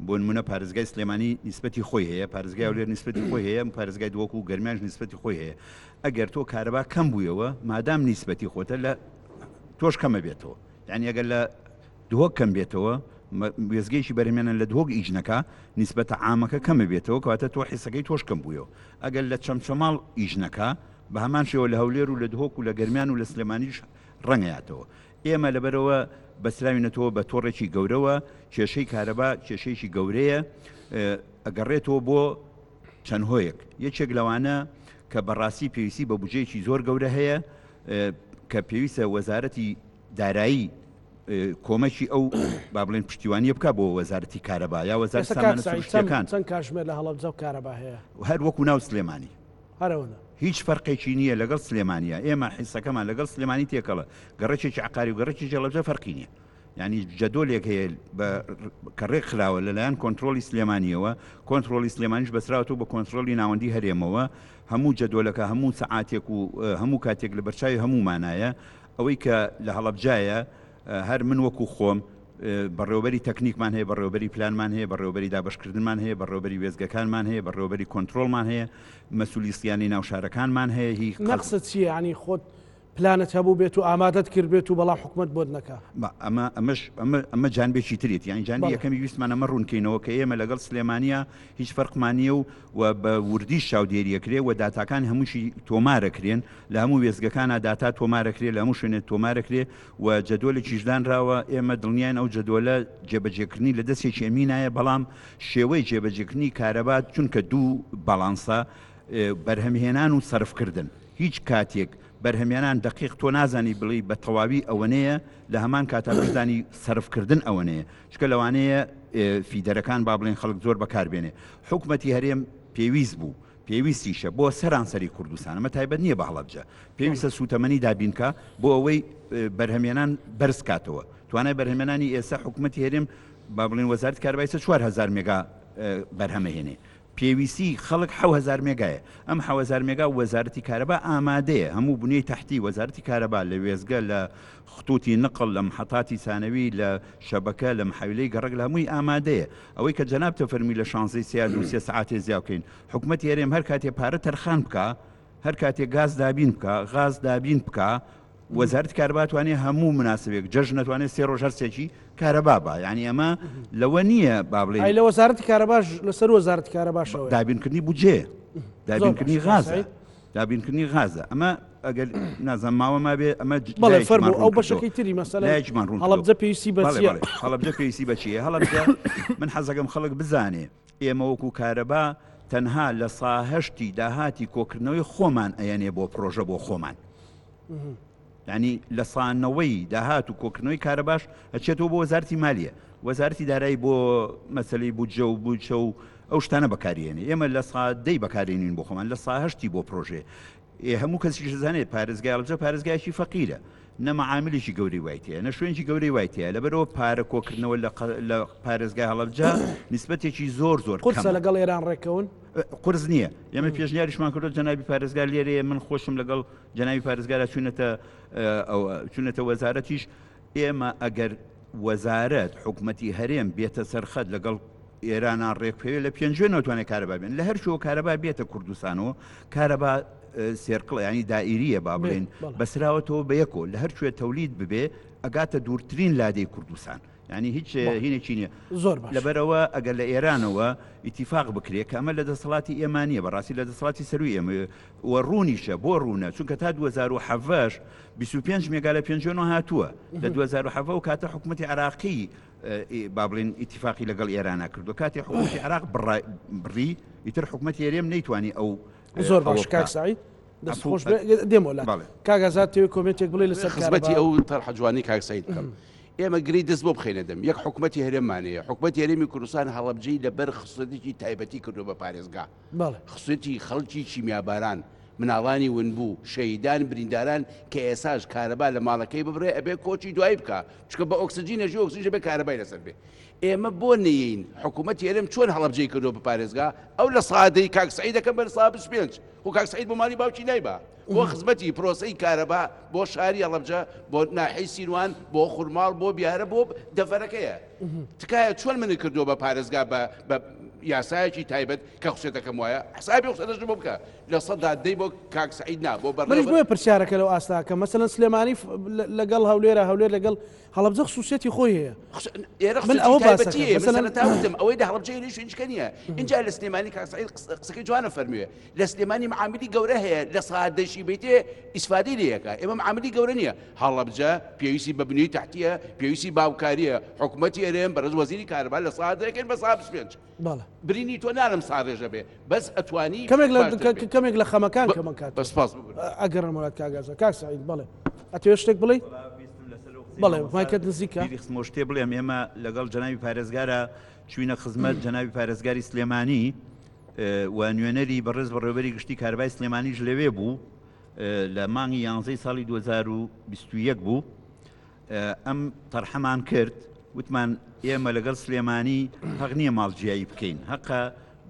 بۆ نمونە پارێزگای سلێمانی نیسبەتی خۆی هەیە، پارێزگای هەولێر نیسبەتی خۆی هەیە، پارێزگای دهۆک و گەرمیانش نیسبەتی خۆی هەیە. ئەگەر تۆ کارەبا کەم بوویەوە مادام نیسبەتی خۆتە لە تۆش کەمە بێتەوە. یعنی ئەگەر لە دهۆک کەم بێتەوە وێزگەیەکی بەرهەمێنن لە دهۆک ئیش نەکا نیسبەتە عامەکە کەمە بێتەوە کەواتە تۆ حیسەکەی تۆش کەم بوویەوە. ئەگەر لە چەمچەماڵ ئیش نەکا بە هەمان شێوە لە هەولێر و لە دهۆک و لە گەرمیان و لە سلێمانیش ڕەنگەیاتەوە. ئێمە لەبەرئەوە بەستراوینەتەوە بە تۆڕێکی گەورەوە، کێشەی کارەبا کێشەیەکی گەورەیە، ئەگەڕێتەوە بۆ چەند هۆیەک، یەکێک لەوانە کە بەڕاستی پێویستی بە بودجەیەکی زۆر گەورە هەیە کە پێویستە وەزارەتی دارایی کۆمەکی ئەو با بڵێن پشتیوانیە بکە بۆ وەزارەتی کارەبا یا وەزارەتی سامانە سروشتیەکان. چەند کاژمێر لە هەڵەبجە کارەبا هەیە؟ هەر وەکو ناو سلێمانی. هەر ئەوەنە. هیچ فەرقێکی نییە لەگەڵ سلێمانیا، ئێمە حیسەکەمان لەگەڵ سلێمانی تێکەڵە، گەڕەکێکی عەقاری و گەڕەکێکی هەڵەبجە فەرقی نییە. یانی جەدۆلێک هەیە بە کە ڕێکخراوە لەلایەن کۆنترۆڵی سلێمانییەوە، کۆنترۆڵی سلێمانیش بەسراوەتەوە بە کۆنترۆڵی ناوەندی هەرێمەوە، هەموو جەدۆلەکە هەموو سەعاتێک و هەموو کاتێک لەبەرچاوی هەموومانایە، ئەوەی کە لە هەڵەبجایە هەر من وەکو خۆم. بەڕێوەبەری تەکنیکمان هەیە، بەڕێوەبەری پلانمان هەیە، بەڕێوەبەری دابەشکردنمان هەیە، بەڕێوەبەری وێستگەکانمان هەیە، بەڕێوەبەری کۆنترۆڵمان هەیە، مەسولی سیانەی ناو شارەکانمان هەیە، هی قەز. نەقسە چییە؟ یانی خۆت پلانت هەبوو بێت و ئامادەت کرد بێت و بەڵام حکومەت بۆت نەکا؟ با ئەمە ئەمەش ئەمە ئەمە جانبێکی ترێتی، یانی جانبی یەکەمی ویستمان ئەمە ڕوون کەینەوە کە ئێمە لەگەڵ سلێمانیا هیچ فەرقمان نییە و و بە وردیش چاودێری ئەکرێ و داتاکان هەمووشی تۆمار ئەکرێن، لە هەموو وێستگەکانا داتا تۆمار ئەکرێ، لە هەموو شوێنێ تۆمار ئەکرێ و جەدۆلێکیش دانراوە، ئێمە دڵنیاین ئەو جەدۆلە جێبەجێکردنی لە دەست یەکی ئەمینایە، بەڵام شێوەی جێبەجێکردنی کارەبا چونکە دوو باڵانسە، بەرهەمهێنان و سەرفکردن، هیچ کاتێک بەرهەمێنان دەقیق تۆ نازانی بڵێی بە تەواوی ئەوەنەیە، لە هەمان کاتا بشزانی سەرفکردن ئەوەنەیە، چونکە لەوانەیە فیدەرەکان با بڵێین خەڵک زۆر بەکاربێنێ، حکومەتی هەرێم پێویست بوو پێویستیشە بۆ سەرانسەری کوردستان، ئەمە تایبەت نییە بە هەڵەبجە، پێویستە سووتەمەنی دابین بکا بۆ ئەوەی بەرهەمێنان بەرز کاتەوە. توانای بەرهەمێنانی ئێستا حکوومەتی هەرێم با بڵێن وەزارەتی کارەبا ئێستا 4000 مێگا بەرهەمەهێنێ. پێویستی خەڵک 7000 مێگایە. ئەم 7000 مێگا وەزارەتی کارەبا ئامادەیە، هەموو بنیەی تەحتی وەزارەتی کارەبا لە وێستگە، لە خطوطی نقل، لە محەتاتی سانەوی، لە شەبەکە، لە محەویلەی گەڕەک، لە هەمووی ئامادەیە. ئەوەی کە جەنابتە فەرمووی لە شانزەی سێ یا دوو سێ سەعاتێ زیا بکەین، حکومەتی هەرێم هەر کاتێ پارە تەرخان بکا، هەر کاتێ گاز دابین بکا، غاز دابین بکا، وەزارەتی کارەبا توانێ هەموو مناسبێک، جەژن ئەتوانێ سێ ڕۆژ هەر سێکی کارەبا با، یانی ئەمە لەوە نییە با بڵێین. ئەی لە وەزارەتی کارەباش لەسەر وەزارەتی کارەباشەوەیە؟ دابینکردنی بودجەیە، زۆر دابینکردنی باشە کاک غازە، سەعید. دابینکردنی غازە. ئەمە ئەگەر نازانم ماوە مابێ ئەمە بەڵێ لایەکیمان فەرموو ڕوون ئەو کردەوە. بەشەکەی تری مەسەلەن لایەکیمان ڕوون کردەوە. هەڵەبجە پێویستی بە بەڵێ چییە؟ بەڵێ هەڵەبجە پێویستی بە چییە؟ هەڵەبجە من حەزەکەم خەڵک بزانێ ئێمە وەکو کارەبا تەنها لە سا هەشتی داهاتی کۆکردنەوەی خۆمان ئەیەنێ بۆ پرۆژە بۆ خۆمان. یانی لە سا نەوەی داهات و کۆکردنەوەی کارەباش ئەچێتەوە بۆ وەزارەتی مالیە. وەزارەتی دارایی بۆ مەسەلەی بودجە و بودجە و ئەو شتانە بەکاریێنێ. ئێمە لە سا دەی بەکارێنین بۆ خۆمان، لە سا هەشتی بۆ پرۆژەیە. ئێ هەموو کەسیش دەزانێت پارێزگای هەڵەبجە پارێزگایەکی فەقیرە. نە مەعاملێکی گەورەی وای تێیە، نە شوێنێکی گەورەی وای تێیە، لەبەرئەوە پارە کۆکردنەوە لە لە پارێزگای هەڵەبجە نیسبەتێکی زۆر زۆر قورسە کەمە. لەگەڵ ئێران ڕێککەون؟ قورس نییە. ئێمە پێشنیاریشمان کردووە، جەنابی پارێزگار لێرەیە، من خۆشم لەگەڵ جەنابی پارێزگارا چوونەتە ئەو چوونەتە وەزارەتیش، ئێمە ئەگەر وەزارەت، حکومەتی هەرێم بێتە سەر خەت لەگەڵ ئێرانا ڕێکبکەوێت لە پێنجوێنەوە توانێت کارەبا بێن لە هەر کوێوە کارەبا بێتە کوردستانەوە کارەبا سێرکڵ ینی دائیریە با بڵێن بەسراوەتەوە بە یەکۆ لە هەر کوێ تەولید ببێ ئەگاتە دوورترین لادێی کوردستان ینی هیچ هینێکی نییە زۆر باش لەبەرەوە ئەگەر لە ئێرانەوە ئیتیفاق بکرێت کە ئەمە لە دەسەڵاتی ئێمە نییە بەڕاستی لە دەسەڵاتی سەروی ئێمە و ڕوونیشە بۆ ڕوونە چونکە تا 2017 25 مێگا لە پێنجوێنەوە هاتووە لە 2017 و کاتە حکوومەتی عراقی با بڵێن ئیتیفاقی لەگەڵ ئێرانا کردووە کاتێ حکوومەتی عراق بڕی ئیتر حکوومەتی هەرێم نەیتوانی ئەو زۆر باش کاک سعید دەست خۆش دێمەوە لات کاک ئازاد تێوێ comment ێک بڵێ لەسەر خزمەتی ئەو تەرحە جوانی کاک سعید بکەم ئێمە گری دەست بۆ بخەینە دەم یەک حکوومەتی هەرێممانەیە حکوومەتی هەرێمی کوردستان هەڵەبجەی لەبەر خسوسیەتێکی تایبەتی کردو بە پارێزگا خسوسیەتی خەڵکی کیمیاباران مناڵانی ونبوو شەهیدان برینداران کە ئێساش کارەبا لە ماڵەکەی ببڕێ ئەبێ کۆچی دوایی بکا چونکە بە ئۆکسجین ئەژی ئۆکسجین ئەبێ کارەبای لەسەر بێ ئێمە بۆ نەیەین حکوومەتی هەرێم چۆن هەڵەبجەی کردووە بە پارێزگا ئەو لە سادەی کاک سعید دەکەم بە سا 25 خۆ کاک سعید بۆ ماڵی باوکی نایبا بۆ خزمەتی پرۆسەی کارەبا بۆ شاری هەڵەبجە بۆ ناحیەی سیروان بۆ خورماڵ بۆ بیارە بۆ دەڤەرەکەیە تکایە چۆن منی کردووە بە پارێزگا بە بە یاسایەکی تایبەت کە خوسێتەکەم وایە حسابی خوسێتەش بۆ بکە لە سەدا دەی بۆ کاک سعید نا بۆ بەڕێوەبەر. منیش بۆیە پرسیارەکە لەو ئاستە ئەکەم مەسەلەن سلێمانی لەگەڵ هەولێرە هەولێر لەگەڵ هەڵەبجە خسوسیەتی خۆی هەیە ئێرە من ئەوە خسوسیەتی باس تایبەتی ئەکەم هەیە من مەسەلەن سەرەتا وتم ئەوەی لە هەڵەبجە هەیە لەوێش هیچکە نییە ئینجا لە سلێمانی کاک سعید قسەکەی جوانە فەرمووێ لە سلێمانی معاملی گەورە هەیە لە سەعات دەشی بیتێ ئیسفادەی لێ ئەکا ئێمە معاملی گەورە نییە هەڵەبجە پێویستی بە بنیەی تەحتیە پێویستی بە هاوکارییە حکومەتی هەرێم بەڕێز وەزیری کارەبا لە سەعات دەکەین بە سەعات 25 بەڵێ. برینی تۆ نارم ساڕێژە بێ بەس ئەتوانی کەمێک لە باشتر بێ. کەمێک لە خەمەکان کەمە کات بە سپاس ببورە. ئەگەڕێم وەلات کاک ئازاد کاک سەعید بەڵێ ئەتەوێ شتێک بڵێی؟ وەڵا ویستم لەسەر ئەو قسەی بەڵێ مامۆستا مایکەت نزیکە. بیری خستمەوە شتێ بڵێم ئێمە لەگەڵ جەنابی پارێزگارا چووینە خزمەت جەنابی پارێزگاری سلێمانی و نوێنەری بەڕێز بەڕێوەبەری گشتی کارەبای سلێمانیش لەوێ بوو لە مانگی یانزەی ساڵی 2021 بوو ئەم تەرحەمان کرد وتمان ئێمە لەگەڵ سلێمانی هەق نییە ماڵ جیایی بکەین هەقە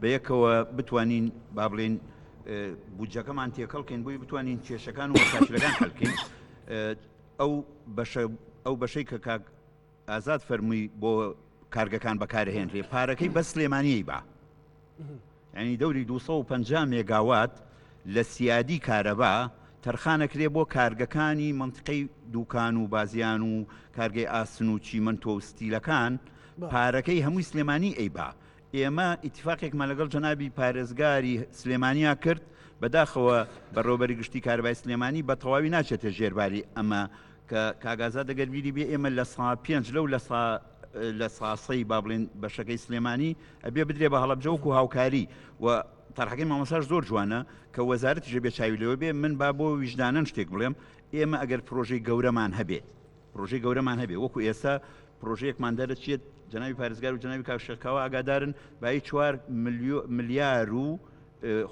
بەیەکەوە بتوانین با بڵێین بودجەکەمان تێکەڵ کەین بۆی بتوانین کێشەکان و مەشاکلەکان حل بکەین ئەو بەشە ئەو بەشەی کە کاک. ئازاد فەرمووی بۆ کارگەکان بەکارهێنرێ پارەکەی بە سلێمانیی با یانی دەوری 250 مێگاوات لە سیادی کارەبا تەرخانەکرێ بۆ کارگەکانی مەنتیقەی دوکان و بازیان و کارگەی ئاسن و چیمەنتۆ و ستیلەکان پارەکەی هەمووی سلێمانی ئەیبا ئێمە ئیتیفاقێکمان لەگەڵ جەنابی پارێزگاری سلێمانیا کرد بەداخەوە بەڕێوەبەری گشتی کارەبای سلێمانی بە تەواوی ناچێتە ژێرباری ئەمە کە کاک ئازاد ئەگەر بیری بێ ئێمە لە سا پێنج لەو لە سا لە ساسەی با بڵێن بەشەکەی سلێمانی ئەبێ بدرێ بە هەڵەبجە وەکو هاوکاری و تەرحەکەی مامۆستاش زۆر جوانە کە وەزارەتیش ئەبێ چاوی لێوە بێ من با بۆ ویژدانەن شتێک بڵێم ئێمە ئەگەر پرۆژەی گەورەمان هەبێ پرۆژەی گەورەمان هەبێ وەکو ئێستا پرۆژەیەکمان دەرەچێت جەنابی پارێزگار و جەنابی کاک شێخ کاوە ئاگادارن بایی چوار ملیار و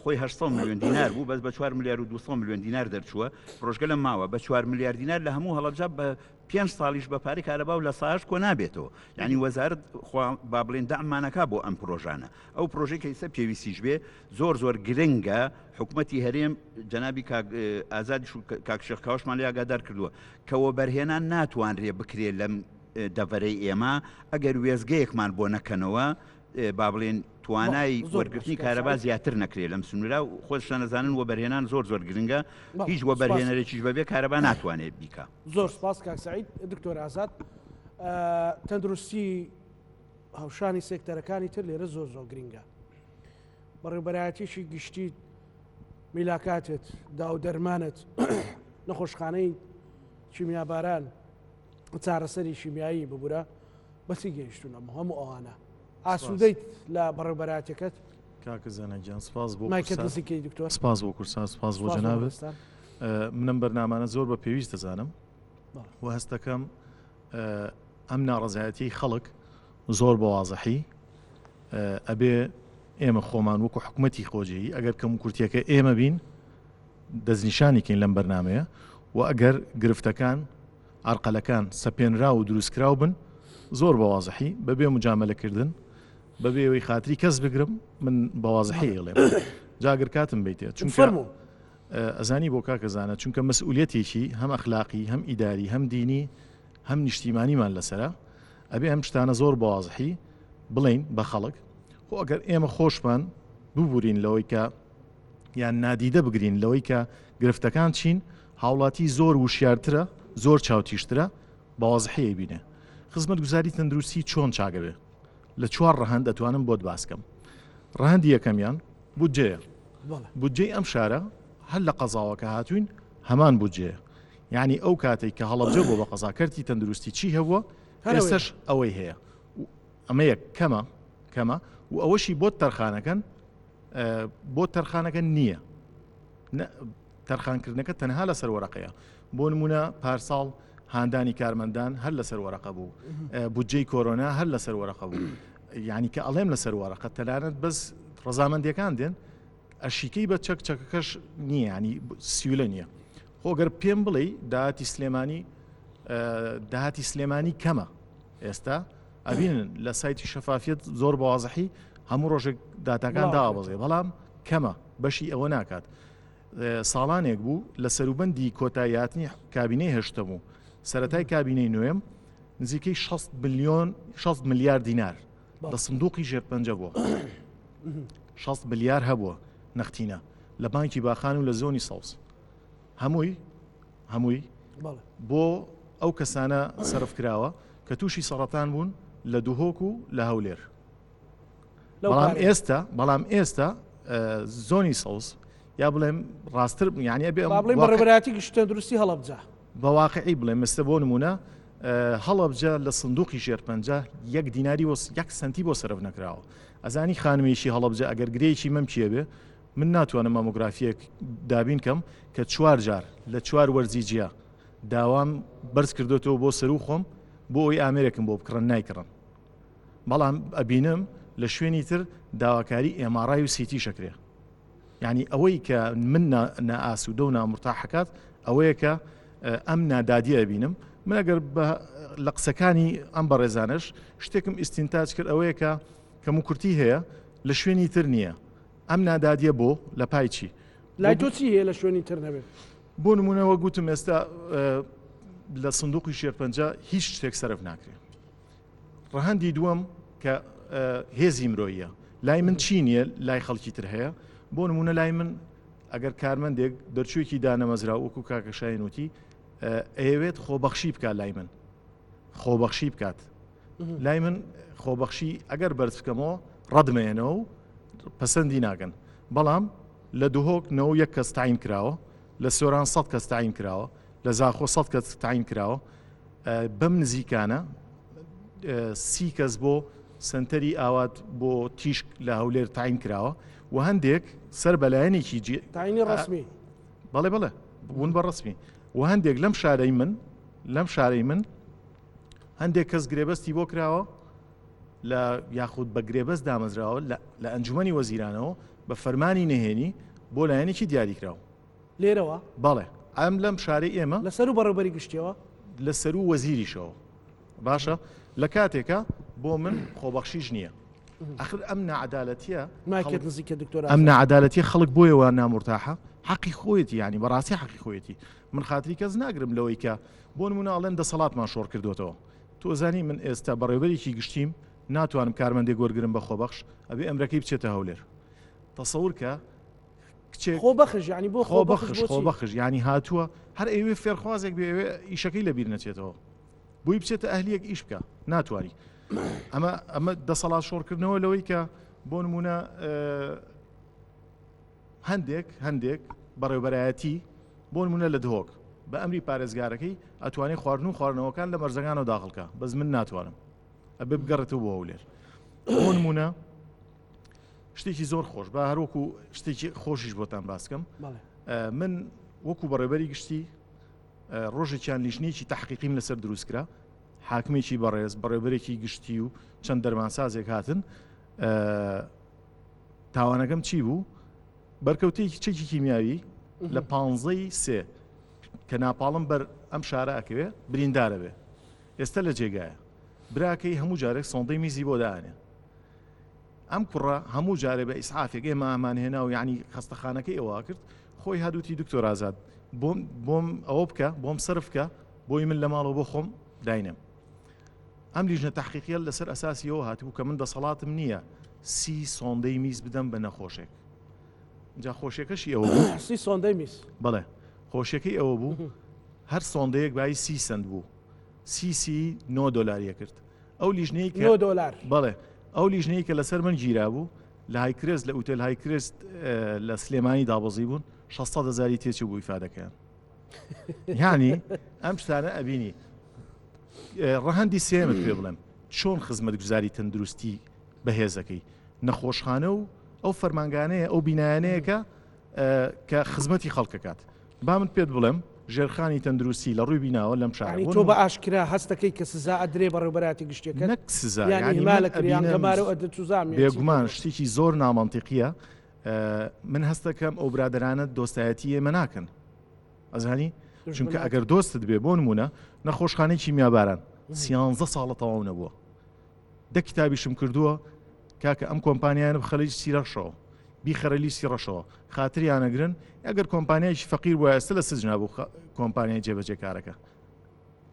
خۆی 800 میلیۆن دینار بوو بەس بە 4 ملیار و 200 میلیۆن دینار دەرچووە پرۆژگە لە ماوە بە 4 ملیار دینار لە هەموو هەڵەبجە بە پێنج ساڵیش بە پارەی کارەبا و لە ساش کۆ نابێتەوە یعنی وەزارت خوا با بڵێن دەعممانەکە بۆ ئەم پرۆژانە ئەو پرۆژەی کە ئیستا پێویستیش بێ زۆر زۆر گرنگە حکومەتی هەرێم جەنابی کاک ئازادیش و کاک شێخ کاوەشمان لێ ئاگادار کردووە کە وەبەرهێنان ناتوانرێ بکرێ لەم دەڤەرەی ئێمە ئەگەر وێستگەیەکمان بۆ نەکەنەوە با بڵێن توانای وەرگرتنی کارەبا زیاتر نەکرێت لەم سنوورە و خۆشتان ئەزانن وەبەرهێنان زۆر زۆر گرنگە هیچ وەبەرهێنەرێکیش بەبێ کارەبا ناتوانێت بیکا. زۆر سپاس کاک سەعید. دکتۆر ئازاد تەندروستی هاوشانی سێکتەرەکانی تر لێرە زۆر زۆر گرنگە. بەڕێوبەرایەتیشی گشتی میلاکاتت داو دەرمانت نەخۆشخانەی کیمیاباران چارەسەری شیمیایی ببورە بەچی گەیشتون ئەم هەموو ئەوانە ئاسوودەیت لە بەڕێوبەراتەکەت کاکە زانا گیان سپاس بۆ مایکت نزیکەی دکتۆر سپاس بۆ کورسان سپاس بۆ جەنابت منم بەرنامانە زۆر بە پێویست دەزانم و هەستەکەم ئەم ناڕزایەتی خەڵک زۆر بە وازحی ئەبێ ئێمە خۆمان وەکو حکوومەتی خۆجێی ئەگەر کەم کورتیەکە ئێمە بین دەستنیشانی کەین لەم بەرنمەیە و ئەگەر گرفتەکان عەرقەلەکان سەپێنراو و دروستکراو بن زۆر بە وازحی بەبێ مجامەلەکردن بەبێ ئەوەی خاتری کەس بگرم من بە وازحی ئەڵێم جاگر کاتم بیتێ چونکە فەرموو. ئەزانی بۆ کاکە زانە چونکە مەسئولیەتێکی هەم ئەخلاقی هەم ئیداری هەم دینی هەم نیشتیمانیمان لەسەرە ئەبێ ئەم شتانە زۆر بە وازحی بڵێین بە خەڵک خۆ ئەگەر ئێمە خۆشمان ببورین لەوەی کە یان نادیدە بگرین لەوەی کە گرفتەکان چین، هاوڵاتی زۆر وشیارترە، زۆر چاوتیژترە، بە وازحی ئەیبینێ. خزمەتگوزاری تەندروستی چۆن چاک ئەبێ؟ لە چوار ڕەهەند ئەتوانم بۆت باس کەم. ڕەهەندی یەکەمیان بودجەیە. بودجەی ئەم شارە هەر لە قەزاوە کە هاتووین هەمان بودجەیە. یانی ئەو کاتەی کە هەڵەبجە بووە بە قەزا کەرتی تەندروستی چی هەبووە ئێستەش ئەوەی هەیە. ئەمە یەک کەمە کەمە و ئەوەشی بۆت تەرخانەکەن بۆ تەرخانەکە نییە تەرخانکردنەکە تەنها لەسەر وەرەقەیە بۆ نمونە پارساڵ هاندانی کارمەندان هەر لەسەر وەرەقە بوو بودجەی کۆرۆنا هەر لەسەر وەرەقە بوو یعنی کە ئەڵێم لەسەر وەرەقە تەنانەت بەس ڕەزامەندیەکان دێن ئەشیکەی بە چەک چەکەکەش نییە ینی سیولە نییە خۆگەر پێم بڵێ داهاتی سلێمانی داهاتی سلێمانی کەمە ئێستا ئەبینن لە سایتی شەفافیەت زۆر بە وازحی هەموو ڕۆژێک داتاکان داوەبەزێ بەڵام کەمە بەشی ئەوە ناکات ساڵانێک بوو لە سەروبەندی کۆتاییاتنی کابینەی هەشتەم و سەتای کابینەی نوێم نزیکەی 6 میلیۆن 6 ملیار دینار لە سندوقی ژێرپەنجە بووە 6 ملیار هەبووە نەختینە لە بانکی باخان و لە زۆنی سەوز هەمووی هەمووی بۆ ئەو کەسانە سەرف کراوە کە تووشی سەڕەتان بوون لە دهۆک و لە هەولێر بەڵام ئێستا بەڵام ئێستا زۆنی سەوز یا بڵێم ڕاستتر یعنی ئەبێ بڵێم بەڕێوەبەرایەتی گشتی تەندروستی هەڵەبجە بە واقعی بڵێم مستە بۆ نمونە هەڵەبجە لە سندوقی ژێرپەنجە یەک دیناری وە یەک سنتی بۆ سەرف نەکراوە ئەزانی خانمێکی هەڵەبجە ئەگەر گرێکی مەمکیە بێ من ناتوانم مامۆگرافیەک دابین کەم کە چوار جار لە چوار وەرزی جیا داوام بەرز کردوێتەوە بۆ سەرو خۆم بۆ ئەوی ئامێرێکم بۆ بکڕن نایکڕن بەڵام ئەبینم لە شوێنی تر داواکاری MRI و CT شەکرێ یعنی ئەوەی کە من نائاسوودە و نامرتاحەکات ئەوەیە کە ئەم نادادیە ئەبینم من ئەگەر لە قسەکانی ئەم بەڕێزانش شتێکم ئیسینتاج کرد ئەوەیە کە کەم و کورتی هەیە لە شوێنی تر نییە ئەم نادادیە بۆ لە پای چی؟ لای تۆ چی هەیە لە شوێنی تر نەبێت؟ بۆ نمونە وەک گوتم ئێستا لە سندوقی شێرپەنجە هیچ شتێک سەرف ناکرێت. ڕەهەندی دووەم کە هێزی مرۆییە لای من چی نییە لای خەڵکی تر هەیە بۆ نمونە لای من ئەگەر کارمەندێک دەرچوویەکی دانەمەزرا وەکو کاکە شاین وتی ئەیەوێت خۆبەخشی بکات لای من خۆبەخشی بکات لای من خۆبەخشی ئەگەر بەرز بکەمەوە ڕەدمێنەوە و پەسەندی ناکەن بەڵام لە دهۆک 91 کەس تاین کراوە لە سۆران 100 کەس تاین کراوە لە زاخۆ 100 کەس تاین کراوە بەم نزیکانە سی کەس بۆ سنتەری ئاوات بۆ تیشک لە هەولێر تاین کراوە و هەندێک سەر بەلایەنێکی تاینی ڕسمی بەڵێ بڵێ بوون بە ڕسمی و هەندێک لەم شارەی من لەم شارەی من هەندێک کەس گرێبەستی بۆ کراوە لە یاخود بە گرێبەست دامەزراوە لە ئەنجومی وەزیرانەوە بە فەرمانی نهێنی بۆ لایەنێکی دیاریکراوە لێرەوە؟ بەڵێ ئەم لەم شارەی ئێمە. لە سەروو بەڕێوبەری گشتیەوە؟ لە سەروو وەزیریشەوە. باشە لە کاتێکا بۆ من خۆبەخشیش نییە. ئەخر ئەم ناعەدالەتیە ماکێت نزیکە دکتۆر ئەم ناعەدالەتیە خەڵک بۆیەوە نامورتاحە حەقی خۆیەتی ینی بەڕاستی حەقی خۆیەتی من خاتری کەس ناگرم لەوەی کە بۆ نمونە ئەڵێن دەسەڵاتمان شۆڕ کردوێتەوە تۆ زانی من ئێستا بەڕێوبەرێکی گشتیم ناتوانم کارمەندێک وەرگرم بە خۆبەخش ئەبێ ئەمرەکەی بچێتە هەولێر تەسەور کە کچێک خۆبەخش یانی بۆ خۆبەخش خۆبەخش یانی هاتووە هەر ئەوێ فێرخوازێک بێ ئەوێ ئیشەکەی لەبیر نەچێتەوە بۆی بچێتە ئەهلیەک ئیش بکە ناتوانانی ئەمە ئەمە دەسەڵات شۆڕکردنەوە لەوەی کە بۆ نمونە هەندێک هەندێک بەڕێوبەرایەتی بۆ نمونە لە دهۆک بە ئەمری پارێزگارەکەی ئەتوانێت خواردن و خواردنەوەکان لە مەرزەکانەوە داخڵکە بەس من ناتوانم ئەبێ بگەڕێتەوە بۆ هەولێر بۆ نمونە شتێکی زۆر خۆش با هەروەکو شتێکی خۆشیش بۆتان باسکەم من وەکو بەڕێبەری گشتی ڕۆژێکیان لیژنەیەکی تحقیقیم لەسەر دروست کرا حاکمێکی بەڕێز بەڕێبەرێکی گشتی و چەند دەرمانسازێک هاتن تاوانەکەم چی بوو بەرکەوتێکی چێکی کیمیاوی لە پانزەی سێ کە ناپاڵم بەر ئەم شارە ئەکەوێ بریندارە بێ ئێستا لە جێگایە براکەی هەموو جارێک سۆندەی میزی بۆ دانێ ئەم کوڕە هەموو جارێ بە ئیسعافێک ئێمە ئامان هێنا و یعنی خەستەخانەکەی ئەوە کرد خۆی هەدووتی دکتۆر ئازاد بۆم بۆم ئەوە بکە بۆم سەرف بکە بۆی من لە ماڵەوە بۆ خۆم داینێم ئەم لیژنە تحقیقیە لەسەر ئەساسیەوە هاتبوو کە من دەسەڵاتم نییە سی سۆندەی میز بدەم بە نەخۆشێک جا خۆشیەکەشی ئەوە بوو سی سۆندەی میز بەڵێ خۆشیەکەی ئەوە بوو هەر سۆندەیەک بای سی سند بوو سی سی 9 دلاریە کرد ئەو لیژنەی کە نۆ دۆلار. بەڵێ ئەو لیژنەی کە لەسەر من گیرابوو لە هایکرێست لە ئوتێل هایکرێست لە سلێمانی دابەزی بوون 600 هزاری تێچوو بوو ئیفادەکەیان یعنی ئەم شتانە ئەبینی ڕەهەندی سێمت پێ بڵێم چۆن خزمەتگوزاری تەندروستی بەهێزەکەی نەخۆشخانە و ئەو فەرمانگانەیە ئەو بینایانەیە کە کە خزمەتی خەڵکەکات با من پێت بڵێم ژێرخانی تەندروستی لە ڕووی بیناوە لەم شارە یانی تۆ بە ئاشکرا هەست دەکەی کە سزا ئەدرێ بەڕێوبەرایەتی گشتیەکەت؟ نەک سزا یانی یانی من ئیهمال ئەکرێ یان ئەبینم گەمارۆ ئەدرێ چوزانم یان چی بێگومان شتێکی زۆر نامەنتیقیە من هەست دەکەم ئەو برادەرانە دۆستایەتی ئێمە ناکەن ئەزانی چونکە ئەگەر دۆستت بێ بۆ نمونە نەخۆشخانەی کیمیاباران سیانزە ساڵە تەواو نەبووە دە کتابیشم کردووە کاکە ئەم کۆمپانیانە بخە لیستی ڕەشەوە بیخەرە لیستی ڕەشەوە خاتریانەگرن ئەگەر کۆمپانیایکی فەقیر بووە ئێستا لە سجنا بوو کۆمپانیای جێبەجێکارەکە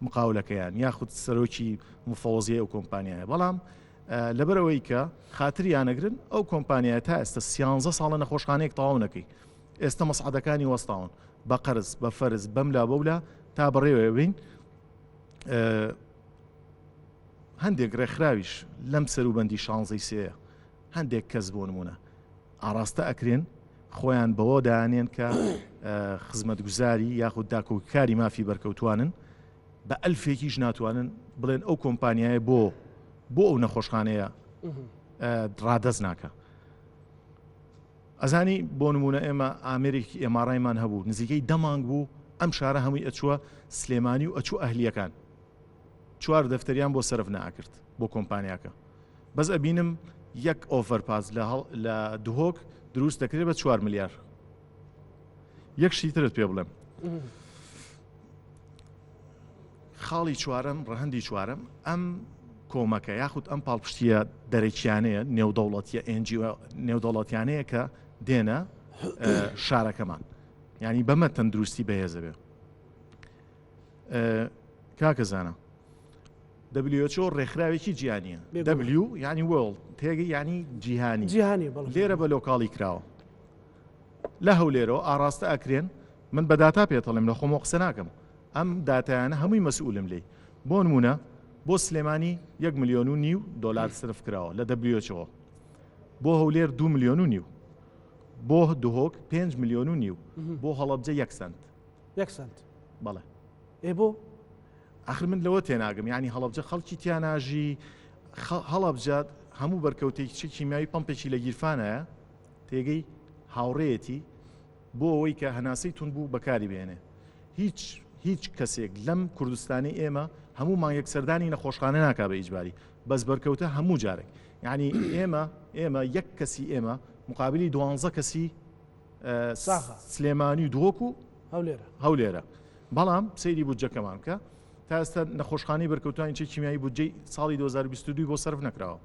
مقاولەکەیان یاخود سەرۆکی مفەوەزیە ئەو کۆمپانیایە بەڵام لەبەرەوەی کە خاتریانەگرن ئەو کۆمپانیای تا ئێستا سیانزە ساڵە نەخۆشخانەیەک تەواو نەکەی ئێستا مەسعدەکانی وەستاون بە قەرز بە فەرز بەم لا بەولا تا بەڕێوە بین هەندێک ڕێکخراویش لەم سەروبەندی شانزەی سێیە هەندێک کەس بۆ نمونە ئاراستە ئەکرێن خۆیان بەوە دانێن کە خزمەتگوزاری یاخود داکۆکیکاری مافی بەرکەوتوانن بە ئەلفێکیش ناتوانن بڵێن ئەو کۆمپانیایە بۆ بۆ ئەو نەخۆشخانەیە ڕادەست ناکە ئەزانی بۆ نمونە ئێمە ئامێرێکی ئێماڕایمان هەبوو نزیکەی دەمانگ بوو ئەم شارە هەمووی ئەچووە سلێمانی و ئەچوو ئەهلیەکان چوار دەفتەریان بۆ سەرف نەئەکرد بۆ کۆمپانیاکە بەس ئەبینم یەک overpass لە لە دهۆک دروست دەکرێت بە چوار ملیار یەک شتی ترت پێ بڵێم خاڵی چوارەم ڕەهەندی چوارەم ئەم کۆمەکە یاخود ئەم پاڵپشتیە دەرەکیانەیە نێودەوڵەتیە NGO نێودەوڵەتیانەیە کە دێنە شارەکەمان ینی بەمە تەندروستی بەهێزە بێ کاکە زانا. WHO ڕێکخراوێکی جیهانیە. W یعنی World تێگە یعنی جیهانی. جیهانی بەڵێ. لێرە بە لۆکاڵی کراوە. لە هەولێرەوە ئاڕاستە ئەکرێن من بە داتا پێتەڵێم لە خۆمەوە قسە ناکەم ئەم داتایانە هەمووی مەسئولم لێی بۆ نمونە بۆ سلێمانی یەک ملیۆن و نیو دۆلار سرف کراوە لە WHO بۆ هەولێر دو ملیۆن و نیو بۆ دهۆک 5 ملیۆن و نیو بۆ هەڵەبجە یەک سنت یەک سنت بەڵێ ئێ بۆ ئاخر من لەوە تێناگەم یعنی هەڵەبجە خەڵکی تیاناژی هەڵەبجە هەموو بەرکەوتێکی کیمیاوی پمپێکی لە گیرفانایە تێگەی هاوڕێیەتی بۆ ئەوەی کە هەناسەی توند بوو بەکاری بهێنێ هیچ هیچ کەسێک لەم کوردستانی ئێمە هەموو مانگێک سەردانی نەخۆشخانە ناکا بە ئیجباری بەس بەرکەوتە هەموو جارێک یعنی ئێمە ئێمە یەک کەسی ئێمە مقابلی دوانزە کەسی سلێمانی و دهۆک و هەولێرە هەولێرە بەڵام سەیری بودجەکەمان بکە تا ئێستا نەخۆشخانەی بەرکەوتانی چی کیمیایی بودجەی ساڵی 2022 بۆ سەرف نەکراوە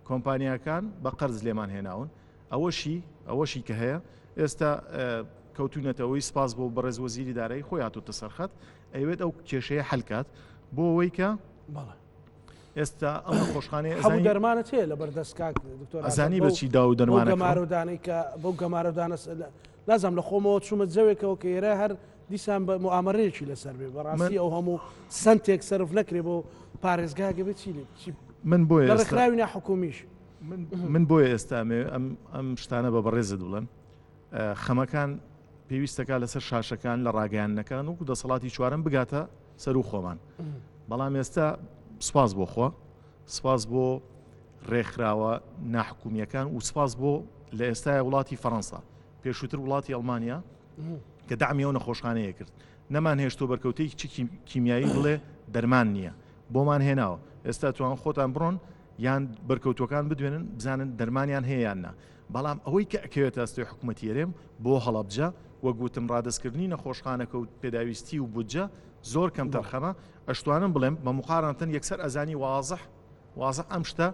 کۆمپانیاکان بە قەرز لێمان هێناون ئەوەشی ئەوەشی کە هەیە ئێستا کەوتونەتەوەی سپاس بۆ بەڕێز وەزیری دارایی خۆی هاتوتە سەرخەت ئەیوێت ئەو کێشەیە حلکات بۆ ئەوەی کە ئێستا ئەم نەخۆشخانەیە هەموو دەرمانە چێ لە بەردەست کاک دکتۆر ئەزانی بەچی دا و دەرمانە گەمارۆدانەی کە بەو گەمارۆدانە نازانم لە خۆمەوە چوومە جەوێکەوە کە ئێرە هەر دیسان بە موئامەرەیەکی لەسەر بێ بەڕاستی ئەو هەموو سنتێک سەرف نەکرێ بۆ پارێزگاگە بێ چی لێ چی من بۆ لە ڕێکخراوی ناحکومیش من بۆیە ئێستا ئەم ئەم شتانە بە بەڕێزت بڵێم خەمەکان پێویستەکە لەسەر شاشەکان لە ڕاگەیاندنەکان وەکو دەسەڵاتی چوارەم بگاتە سەر و خۆمان بەڵام ئێستا سپاس بۆ خوا سپاس بۆ ڕێکخراوە ناحکومیەکان و سپاس بۆ لە ئێستای وڵاتی فەەنسا پێشووتر وڵاتی ئەڵمانیا کە دەعمی ئەو نەخۆشخانەیە کرد نەمان هێشتۆ بەرکەوتەی چ کیمیایی بڵێ دەرمان نییە بۆمان هێناوە ئێستا توان خۆتان بڕۆن یان بەرکەوتوەکان بدوێنن بزانن دەرمانیان هەیە یان نا بەڵام ئەوەی کە ئەکەوێتە ئەستۆی حکوومەتی هەرێم بۆ هەڵەبجە وەک وتم ڕادەستکردنی نەخۆشخانەکە و پێداویستی و بودجە زۆر کەم تەرخەمە ئەشتوانم بڵێم بە مقارنەتەن یەکسەر ئەزانی وازح وازح ئەم شتە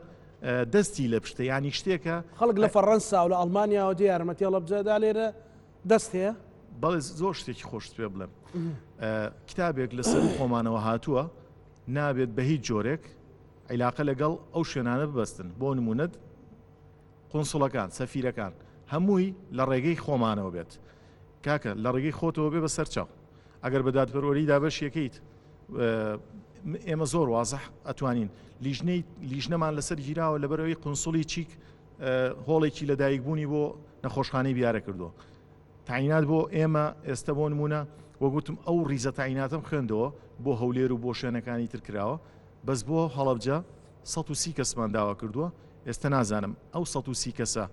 دەستی لە پشتە یانی شتێکە خەڵک لە فەڕەنسا و لە ئەڵمانیاوە دێ یارمەتی هەڵەبجە دا لێرە دەست هەیە؟ بەڵێ زۆر شتێکی خۆشت پێ بڵێم کتابێک لەسەر خۆمانەوە هاتووە نابێت بە هیچ جۆرێک عیلاقە لەگەڵ ئەو شوێنانە ببەستن بۆ نمونەت قونسڵەکان سەفیرەکان هەمووی لە ڕێگەی خۆمانەوە بێت کاکە لە ڕێگەی خۆتەوە بێ بە سەرچاو ئەگەر بە دادپەروەری دابەشیەکەیت ئێمە زۆر وازح ئەتوانین لیژنەی لیژنەمان لەسەر گیراوە لەبەرەوەی قونسڵی چیک هۆڵێکی لەدایکبوونی بۆ نەخۆشخانەی بیارە کردووە تاینات بۆ ئێمە ئێستا بۆ نمونە وەگوتم ئەو ریزە تایناتم خوێندەوە بۆ هەولێر و بۆ شوێنەکانی تر کراوە بەس بۆ هەڵەبجە 130 کەسمان داوا کردووە ئێستا نازانم ئەو 130 کەسە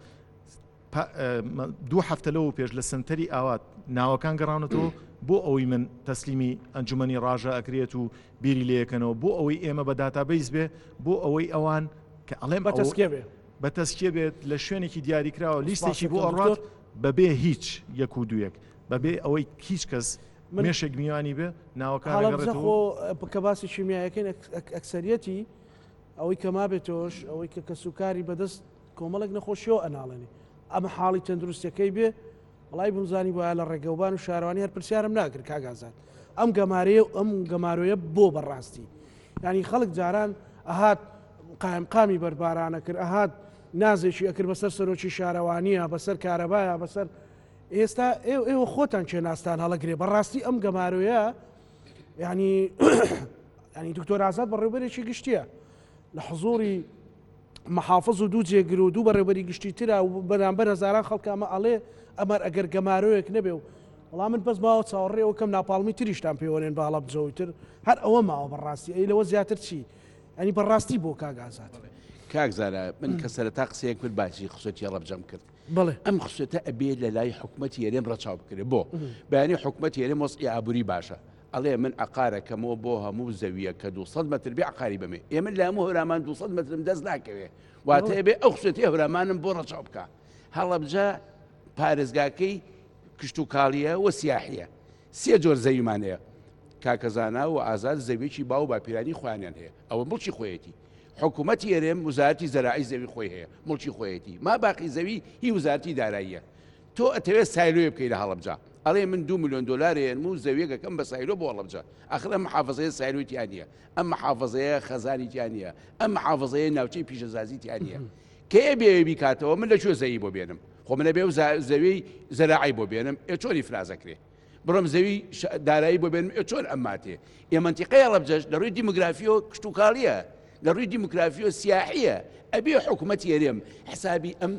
دوو هەفتە لەوە پێش لە سنتەری ئاوات ناوەکان گەڕاونەتەوە بۆ ئەوەی من تەسلیمی ئەنجومەنی ڕاژە ئەکرێت و بیری لێکەنەوە بۆ ئەوەی ئێمە بە داتابیس بێ بۆ ئەوەی ئەوان کە ئەڵێم بە تەسکێ بێ بە تەسکێ بێت لە شوێنێکی دیاریکراوە لیستێکی بۆ ئەڕات بەبێ هیچ یەک و دوویەک بەبێ ئەوەی هیچ کەس مێشێک میوانی بێ ناوەکان خۆ کە باسی شیمیایەکەین ئەکسەریەتی ئەوەی کە مابێتۆش ئەوەی کە کەسوکاری بەدەست کۆمەڵێک نەخۆشیەوە ئەناڵێنی ئەمە حاڵی تەندروستەکەی بێ وڵی بمزانی وایە لە ڕێگەوبان و شارەوانی هەر پرسیارم ناکرد کاگازات ئەم گەمارەیە و ئەم گەمارۆیە بۆ بەڕاستی ینی خەڵک جاران ئەهات قایمقامی بەربارانە کرد ئەهات نازێکی ئەکرد بەسەر سەرۆکی شارەوانیە بەسەر کارەبایە بەسەر ئێستا ئێوە خۆتان چێ ناستان هەڵەگرێ بەڕاستی ئەم گەمارۆیە ینی ینی دکتۆر ئازاد بەڕێوبەرێکی گشتیە لە حزوری محافز و دوو جێگر و دوو بەڕێوبەری گشتی ترا و بەرامبەر هەزاران خەڵکە ئەمە ئەڵێ ئەمەر ئەگەر گەمارۆیەک نەبێ و وەڵا من بەس ماوە چاوەڕێ ئەوە کەم ناپاڵمی تریشتان پێوەنێن بە هەڵەبجەوەی تر هەر ئەوە ماوە بەڕاستی ئەی لەوە زیاتر چی ئەنی بەڕاستی بۆ کاک ئازاد کاک زارا من کە سەرەتا قسەیەک کرد باسی خسوێتی هەڵەبجەم کرد بەڵێ ئەم خسوێتە ئەبێ لە لای حکومەتی هەرێم ڕەچاو بکرێ بۆ بەیانی حکومەتی هەرێم وەزعی ئابووری باشە ئەڵێ من عەقارەکەمەوە بۆ هەموو زەوییەک کە 200 مەتر بێ عەقاری بەمێ ئێ من لە هەموو هەورامان 200 مەترم دەست ناکەوێ واتە ئەبێ ئەو خسوێتی هەورامانم بۆ ڕەچاو بکا هەڵەبجە پارێزگاکەی کشتوکاڵیە و سیاحیە سێ جۆر زەویمان هەیە کاکە زانا و ئازاد زەویەکی باو باپیرانی خۆیانیان هەیە ئەوە مڵکی خۆیەتی حکوومەتی هەرێم وزارەتی زەراعی زەوی خۆی هەیە مڵکی خۆیەتی ما باقی زەوی هی وزارەتی داراییە تۆ ئەتەوێت سایلۆیە بکەی لە هەڵەبجە. ئەڵێ من دو ملیۆن دۆلار ئێنم و زەویەکەکەم بە silo بۆ هەڵەبجە. ئاخر ئەم محافزەیە silo ی تیا نییە، ئەم محافزەیە خەزانی تیا نییە، ئەم محافزەیە ناوچەی پیشەسازی تیا نییە. کەیە بێوێ بیکاتەوە من لە کوێ زەوی بۆ بێنم؟ خۆ من ئەبێ ئەو زەویەی زەراعی بۆ بێنم، ئێ چۆن ئیفرازەکرێ؟ بڕۆم زەوی دارایی بۆ بێنم، ئێ چۆن ئەم ماتێ؟ ئێ مەنتیقەی هەڵەبجەش لە ڕووی دیموگرافیەوە کشتوکاڵییە، لە ڕووی دیموگرافیەوە سیاحییە، ئەبێ حکوومەتی هەرێم حسابی ئەم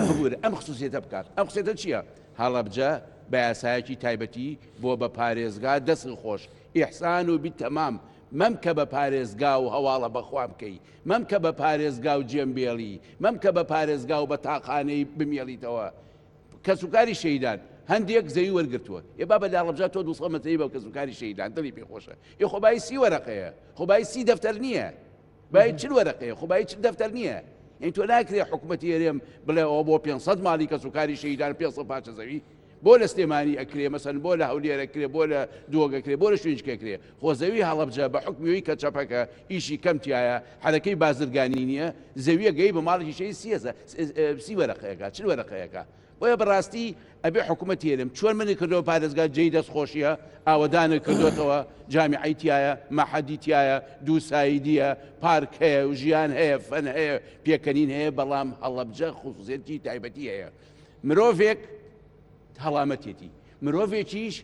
ببورە ئەم خسوسیەتە بکات. ئەم خسوسیەتە چییە؟ هەڵەبجە بە یاسایەکی تایبەتی بۆ بە پارێزگا دەست خۆش ئیحسان و بیتەمام مەمکە بە پارێزگا و هەواڵە بەخوا بکەی مەمکە بە پارێزگا و جێم بێڵی مەمکە بە پارێزگا و بە تاقانەی بمێڵیتەوە کەسوکاری شەهیدان هەندێک زەوی وەرگرتووە ئێ بابە لە هەڵەبجە تۆ 200 مەتری بە کەسوکاری شەهیدان دڵی پێ خۆشە ئێ خۆ بایی سی وەرەقەیە خۆ بایی سی دەفتەر نییە بایی چل وەرەقەیە خۆ بایی چل دەفتەر نییە یعنی تۆ ناکرێ حکوومەتی هەرێم بڵێ ئەوە بۆ 500 ماڵی کەسوکاری شەهیدان 500 پارچە زەوی بۆ لە سلێمانی ئەکرێ مەسەن بۆ لە هەولێر ئەکرێ بۆ لە دهۆک ئەکرێ بۆ لە شوێنیشکە ئەکرێ خۆ زەوی هەڵەبجە بە حوکمی ئەوی کە چەپەکە ئیشی کەم تیایە حەرەکەی بازرگانی نییە زەویە گەی بە ماڵێکی شەی سیەزە سی وەرەقەیەکە چل وەرەقەیەکە بۆیە بەڕاستی ئەبێ حکوومەت هێرم چۆن منی کردەوە پارێزگا جێی دەست خۆشیە ئاوەدانە کردوێتەوە جامیعی تایە مەحەدی تایە دوو سایدیە پارک هەیە و ژیان هەیە فەن هەیە پێکەنین هەیە بەڵام هەڵەبجە خصوصیەتی تایبەتی هەیە مرۆڤێک هەڵامەتێتی، مرۆڤێکیش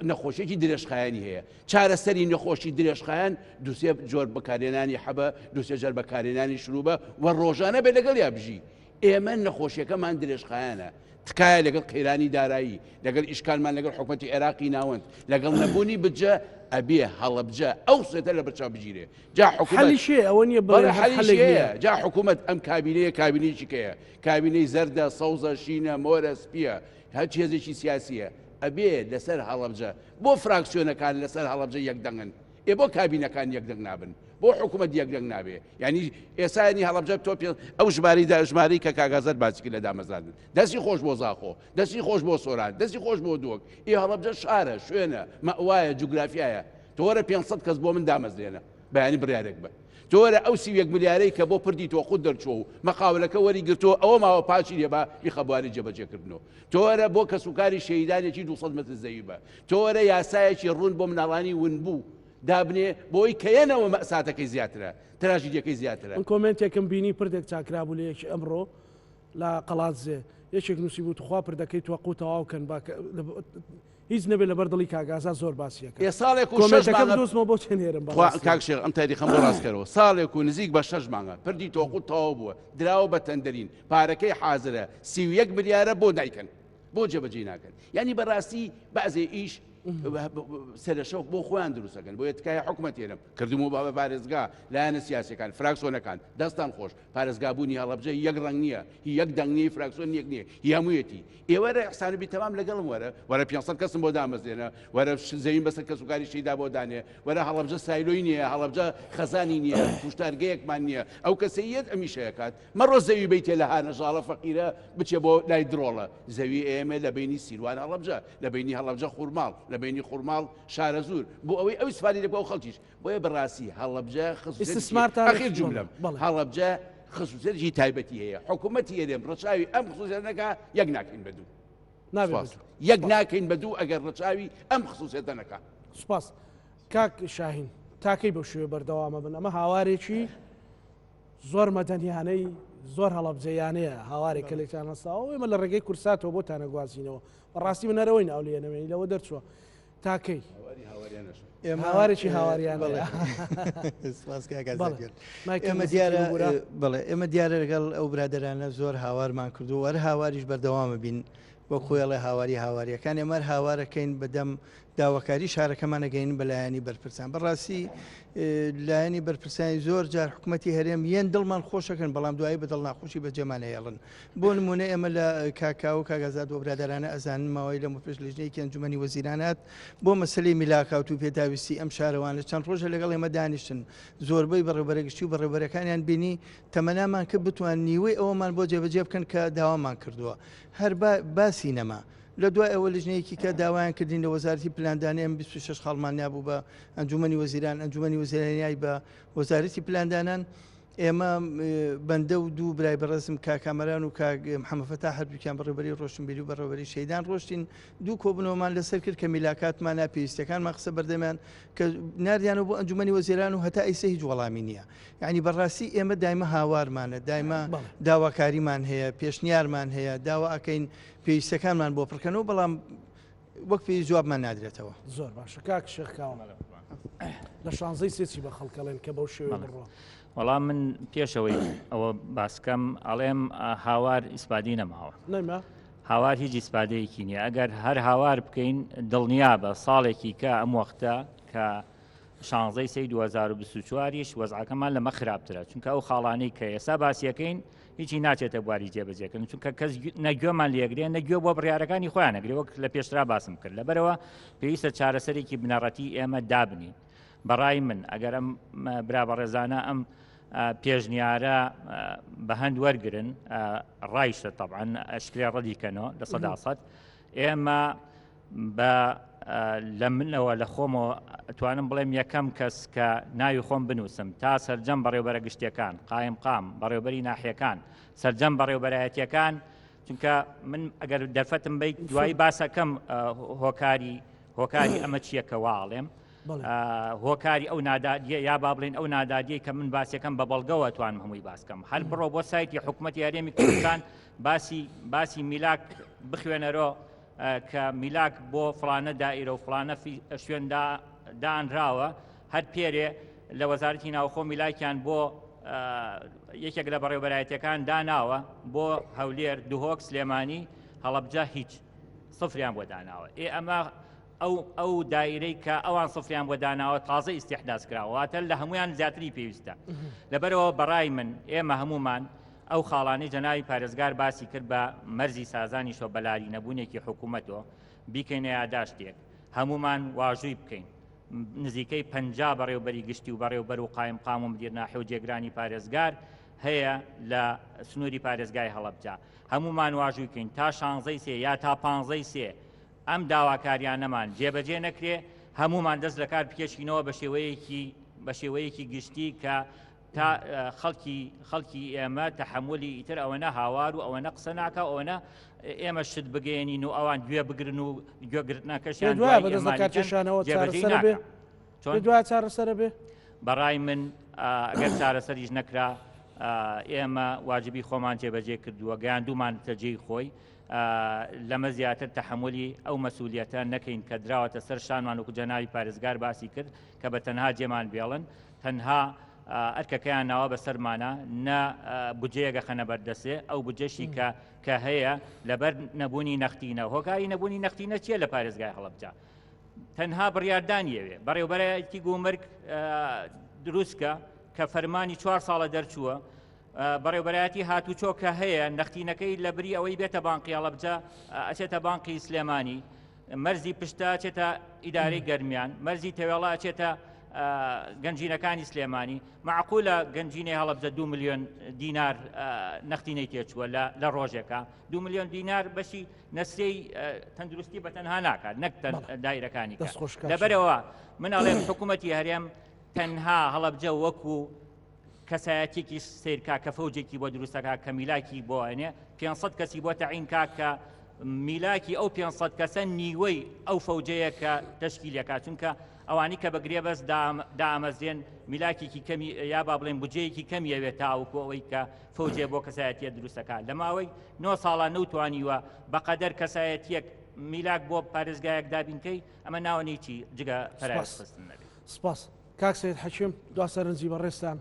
نەخۆشیێکی درێژخایەنی هەیە. چارەسەری نەخۆشی درێژخایەن دوسێ جۆر بەکارهێنانی حەبە، دوسێ جار بەکارهێنانی شروبە و ڕۆژانە بێ لەگەڵیا بژی. ئێمە نەخۆشیەکەمان درێژخایەنە. تکایە لەگەڵ قەیرانی دارایی، لەگەڵ ئیشکالمان لەگەڵ حکومەتی عێراقی ناوەند، لەگەڵ نەبوونی بودجە، ئەبێ هەڵەبجە ئەو خسوسیەتە لەبەرچاو بگیرێ. جا حکومەت حەلیش هەیە، ئەوە نییە بڵێ بەڵێ هەر حەلیش حەلێک هەیە. نییە. جا حکومەت ئەم کابینەیە کابینەیەکی کەیە؟ کابینەی زەردە، سەوزە، شینە، مۆرە، سپییە، هەرچ هێزێکی سیاسییە، ئەبێ لەسەر هەڵەبجە، بۆ فراکسیۆنەکان لەسەر هەڵەبجە یەک دەنگن، ئێ بۆ کابینەکان یەک دەنگ نابن؟ بۆ حکوومەت یەک دەنگ نابێ؟ یانی ئێستا یانی هەڵەبجە تۆ پێ ئەو ژمارەی دا ژمارەی کە کاک ئازاد باسی کرد لە دامەزراندن، دەستی خۆش بۆ زاخۆ، دەستی خۆش بۆ سۆران، دەستی خۆش بۆ دهۆک، ئێ هەڵەبجە شارە، شوێنە، مەئوایە، جوگرافیایە، تۆ وەرە 500 کەس بۆ من دامەزرێنە، بەیانی بڕیارێک بە. تۆ وەرە ئەو 31 ملیارەی کە بۆ پردی تۆقوت دەرچووە و مەقاولەکە وەری گرتووە ئەوە ماوە پاچی لێ با بیخە بواری جێبەجێکردنەوە. تۆ وەرە بۆ کەسوکاری شەهیدانێکی 200 مەتر زەوی بە. تۆ وەرە یاسایەکی ڕوون بۆ مناڵانی ونبوو دابنێ بۆی کە یەنەوە مەئساتەکەی زیاترە، تراژیدیەکەی زیاترە. من کۆمێنتێکم بینی پردێک چاکرابوو لە یەکی ئەمڕۆ لە قەڵادزێ یەکێک نووسیبوو توخوا پردەکەی تۆقو تەواو کەن با هیچ نەبێ لەبەر دڵی کاک ئازاد زۆر باسی ئەکەم. ئێ ساڵێک و شەش کۆمێنتەکە مانگە بدۆزمەوە بۆ چێ نێرم تخوا بەڕاستی. کاک شێخ ئەم تاریخەم بۆ ڕاست کەرەوە ساڵێک و نزیک بە شەش مانگە پردی تۆقوت تەواو بووە دراوە بە تەندەرین پارەکەی حازرە 31 ملیارە بۆ نایکەن بۆ جێبەجێی ناکەن یعنی بەڕاستی بەعزێ ئیش سەرەشەوق بۆ خۆیان دروستەکەن بۆیە تکایە حکومەت هێرم کردم و بە پارێزگا لایەنە سیاسەکان فراکسۆنەکان دەستان خۆش پارێزگابوونی هەڵەبجە یەک ڕەنگ نییە هی یەک دەنگ نییە فراکسۆن یەک نییە هی هەموویەتی ئێ وەرە ئیحسان بی تەمام لەگەڵم وەرە وەرە 500 کەسم بۆ دامەزرێنە وەرە زەویم بەسەر کەسوکاری شەیدا بۆ دانێ وەرە هەڵەبجە silo ی نییە هەڵەبجە خەزانی نییە کوشتارگەیەکمان نییە ئەو کەسەی یەت ئەمیشە ئەکات مەڕۆ زەوی بەیتێ لە هانەژاڵە فەقیرە بچێ بۆ لای درۆڵە زەوی ئێمە لە بینی سیروان هەڵەبجە لە بینی هەڵەبجە خورماڵ لە بینی خورماڵ شارەزوور بۆ ئەوەی ئەو سپاری لەگەڵ خەڵکیش بۆیە بەڕاستی هەڵەبجە ئیستسمارتان ئەخیر جوملەم هەڵەبجە خصوصیەتێکی تایبەتی هەیە حکوومەتی هەرێم ڕەچاوی ئەم خصوصیەتە نەکا یەک ناکەین بە دوو نابێت یەک ناکەین بە دوو ئەگەر ڕەچاوی ئەم خصوصیەتە نەکا. سوپاس کاک شاهین تاکەی بەو شێوە بەردەوامە بن ئەمە هاوارێکی زۆر مەدەنیانەی زۆر هەڵەبجەیانەیە هاوارێک کە لێتان هەستاوە ئێمە لە ڕێگەی کورساتەوە بۆتانە گوازینەوە بەڕاستی من هەرەوەی ناو لێ نەمێنی لەوە دەرچووە تا کەی؟ هاوارێکی هاواریانە. ئێمە دیارە بڵێ ئێمە دیارە لەگەڵ ئەو برادرانە زۆر هاوارمان کردو وەر هاواریش بەردەوامە بین بۆ خۆیڵێ هاواری هاواریەکان ئێمەر هاوارەکەین بەدەم داواکاری شارەکەمانەگەین بە لایەنی بەرپرسان بەڕاستی لایەنی بەرپرسانی زۆر جار حکوومەتتی هەرێم یەن دڵمان خۆشەکەن بەڵام دوایی بە دڵ ناخۆشی بەجێمان هێڵن بۆ نموونە ئێمە لە کاک کاوە و کاک ئازاد و برادەرانە ئەزانن ماوەی لەمە پێش لیژنەیەکی ئەنجومەنی وەزیران هات بۆ مەسەلەی میلاکات و پێداویستی ئەم شارەوانە چەند ڕۆژە لەگەڵ ئێمە دانیشتن زۆربەی بەڕێوبەرە گشتی و بەڕێوبەرەکانیان بینی تەمەنامان کرد بتوان نیوەی ئەوەمان بۆ جێبەجێ بکەن کە داوامان کردووە هەر باسی نەما لە دوای ئەوە لیژنەیەکی کە داوایان کردین لە وەزارەتی پلاندانە ئێمە 26 خاڵمان نابوو بە ئەنجومەنی وەزیران ئەنجومەنی وەزیران یای بە وەزارەتی پلاندانان. ئێمە بەندە و دوو برای بەڕێزم کاک کامەران و کاک محەممەد فەتاح هەردووکیان بەڕێوەبەری ڕۆشنبیری و بەڕێوەبەری شەهیدان ڕۆشتین دوو کۆبوونەوەمان لەسەر کرد کە میلاکاتمانە پێویستیەکانمان خستە بەردەمیان کە ناردیانەوە بۆ ئەنجومەنی وەزیران و هەتا ئیسە هیچ وەڵامی نییە یعنی بەڕاستی ئێمە دایمە هاوارمانە دایمە داواکاریمان هەیە پێشنیارمان هەیە داوا ئەکەین پێویستەکانمان بۆ پڕکەنەوە بەڵام وەک پێویست جوابمان نادرێتەوە. زۆر باشە کاک شێخ کاوە لە شانزەی سێ چی بە خەڵکەڵێن کە بەو شێوەیە بڕوا؟ وەڵام من پێشەوەی ئەوە باسکەم ئەڵێم هاوار ئیسپادی نەماوە نەما هاوار هیچ ئیسپادەیەکی نییە ئەگەر هەر هاوار بکەین دڵنیا بە ساڵێکی کە ئەم وەختە کە شانزەی سەی 2024 یش وەزعەکەمان لەمە خراپترە چونکە ئەو خاڵانەی کە ئێستا باسیەکەین هیچی ناچێتە بواری جێبەجێکردن چونکە کەس نەگوێمان لێگرێ نەگوێ بۆ بڕیارەکانی خۆیان نەگرێ وەک لە پێشترا باسم کرد لەبەرەوە پێویستە چارەسەرێکی بنەڕەتی ئێمە دابنین بەڕای من ئەگەر ئەم برا بەڕێزانە ئەم پێشنیارە بە هەند وەرگن ڕایشە طبعاً ئەشکرێ ڕەدیکەنەوە لە سەدا سەد ئێمە بە لە منەوە لە خۆمەوە ئەتوانم بڵێم یەکەم کەس کە ناوی خۆم بنووسم تا سەرجەم بەڕێوبەرە گشتیەکان قایم قام بەڕێوبەری ناحیەکان سەرجەم بەڕێوبەرایەتیەکان چونکە من ئەگەر دەرفەتم بیت دوایی باسەکەم هۆکاری هۆکاری ئەمە چییە کە واڵێم هۆکاری ئەو نادادیە یا با بڵێن ئەو نادادیە کە من باسەکەم بە بەڵگەوە توانم هەمووی باسکەم هەر بڕۆ بۆ سایتی حکوومەتی هەرێمی کوردستان باسی باسی میلاک بخوێنەرۆ کە میلاک بۆ فڵانە دائیرە و فڵانە شوێن دانراوە هەر پێرێ لە وەزارەتی ناوخۆ میلاکیان بۆ یەکێک لە بەڕێوبەرایەتەکان داناوە بۆ هەولێر دهۆک سلێمانی هەڵەبجە هیچ سفریان بۆ داناوە ئێ ئەمە ئەو ئەو دایرەی کە ئەوان سفریان بۆ داناوە تازە ئیسیحداس کراوە واتە لە هەمویان زیاتری پێویستە لەبەرەوە بەڕای من ئێمە هەمومان ئەو خاڵانەی جەنابی پارێزگار باسی کرد بە مەرجی سازانیشەوە بە لاری نەبوونێکی حکوومەتەوە بیکەینە یاداشتێک هەمومان واژووی بکەین نزیکەی 50 بەڕێوبەری گشتی و بەڕێوبەر و قایم قام و مدیر ناحیە و جێگرانی پارێزگار هەیە لە سنووری پارێزگای هەڵەبجە هەمومان واژووی کەین تا شانزەی سێ یا تا پانزەی سێ ئەم داواکاریانەمان جێبەجێ نەکرێ هەمومان دەست لەکار بکێشینەوە بە شێوەیەکی بە شێوەیەکی گشتی کە تا خەڵکی خەڵکی ئێمە تەحەمولی ئیتر ئەوەنە هاوار و ئەوەنە قسە ناکا و ئەوەنە ئێمە شت بگەێنین و ئەوان گوێ بگرن و گوێگرتنەکەشیان دوای بەدەست کارکێشانەوە چارەسەر بێ چۆن دوای چارەسەرە بێ بەڕای من ئەگەر چارەسەریش نەکرا ئێمە واجبی خۆمان جێبەجێ کردووە گەیاندومان تەجێی خۆی لەمە زیاتر تەحملی ئەو مەسولیەتە نەکەین کە دراوەتە سەر شانمان وەکو جەناوی پارێزگار باسی کرد کە بە تەنها جێمان بێڵن تەنها ئەرکەکەیان ناوە بەسەرمانە نە بودجەیەک ئەخەنە بەردەسێ ئەو بودجەشی کە کە هەیە لەبەر نەبوونی نەختینە هۆکاری نەبوونی نەختینە چییە لە پارێزگای هەڵەبجە تەنها بڕیاردانیەوێ بەڕێوبەرایەتی گومرگ دروستکە کە فەرمانی چوار ساڵە دەرچووە بەڕێوبەرایەتی هاتوچۆ کە هەیە نەختینەکەی لە بری ئەوەی بێتە بانقی هەڵەبجە ئەچێتە بانقی سلێمانی مەرزی پشتە ئەچێتە ئیدارەی گەرمیان مەرزی تەوێڵە ئەچێتە گەنجینەکانی سلێمانی معقولە گەنجینەی هەڵەبجە دو میلیۆن دینار نەختینەی تێچووە لە ڕۆژێکە دو میلیۆن دینار بەشی نەسرەی تەندروستی بە تەنها ناکات نەک دایرەکانی لەبەرەوە من ئەڵێم حکوومەتی هەرێم تەنها هەڵەبجە وەکو کەسایەتیەکی سەیر کا کە فەوجێکی بۆ دروست ئەکا کە میلاکی بۆ ئەنێ 500 کەسی بۆ تەعین کا کە میلاکی ئەو 500 کەسە نیوەی ئەو فەوجەیە کە تەشکیلەکە چونکە ئەوانی کە بە گرێبەست دامەزرێن میلاکێکی کەمی یا با بڵێن بجەیەکی کەمی ئەوێت تاوەکو ئەوەی کە فەوجێ بۆ کەسایەتیە دروستەکە لە ماوەی نۆ ساڵان نەوتوانیوە بەقەدەر کەسایەتیەک میلاک بۆ پارێزگایەک دابینکەی ئەمە ناوەنی چی جگە پەراوێزخستن نەبێت. سپاس. کاک سەید حەکیم دوا سەرنجی بەڕێزتان.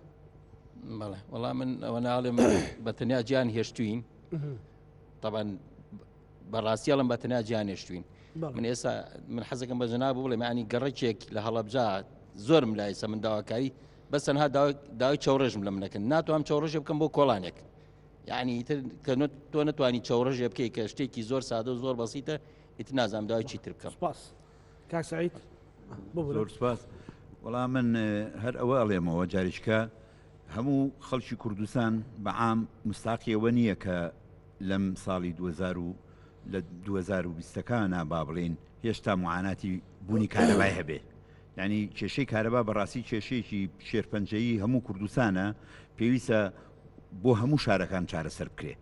بەڵێ وەڵا من ئەوە ناڵێم بە تەنیا گیان هێشتوین طبعا بەڕاستی ئەڵم بە تەنیا گیان هێشتوین من ئێستا من حەزەکەم بە جەناب بڵێ معنی گەڕەکێک لە هەڵەبجە زۆرم لایسە من داواکاری بەس تەنها داوای چاوڕێژم لە منەکەن ناتوانم چاوڕێژێ بکەم بۆ کۆڵانێک یعنی ئیتر کە تۆ نەتوانی چاوڕێژێ بکەی کە شتێکی زۆر سادە و زۆر بەسیتە ئیتر نازانم داوای چیتر بکەم سپاس کاک سعید زۆر سپاس وەڵا من هەر ئەوە ئەڵێمەوە جاریشکە هەموو خەڵکی کوردستان بە عام مستاقی ئەوە نییە کە لەم ساڵی 2000 و لە 2020ەکانە با بڵین هێشتا معاناتی بوونی کارەبای هەبێ. یعنی کێشەی کارەبا بەڕاستی کێشەیەکی شێرپەنجەیی هەموو کوردستانە پێویستە بۆ هەموو شارەکان چارەسەر بکرێ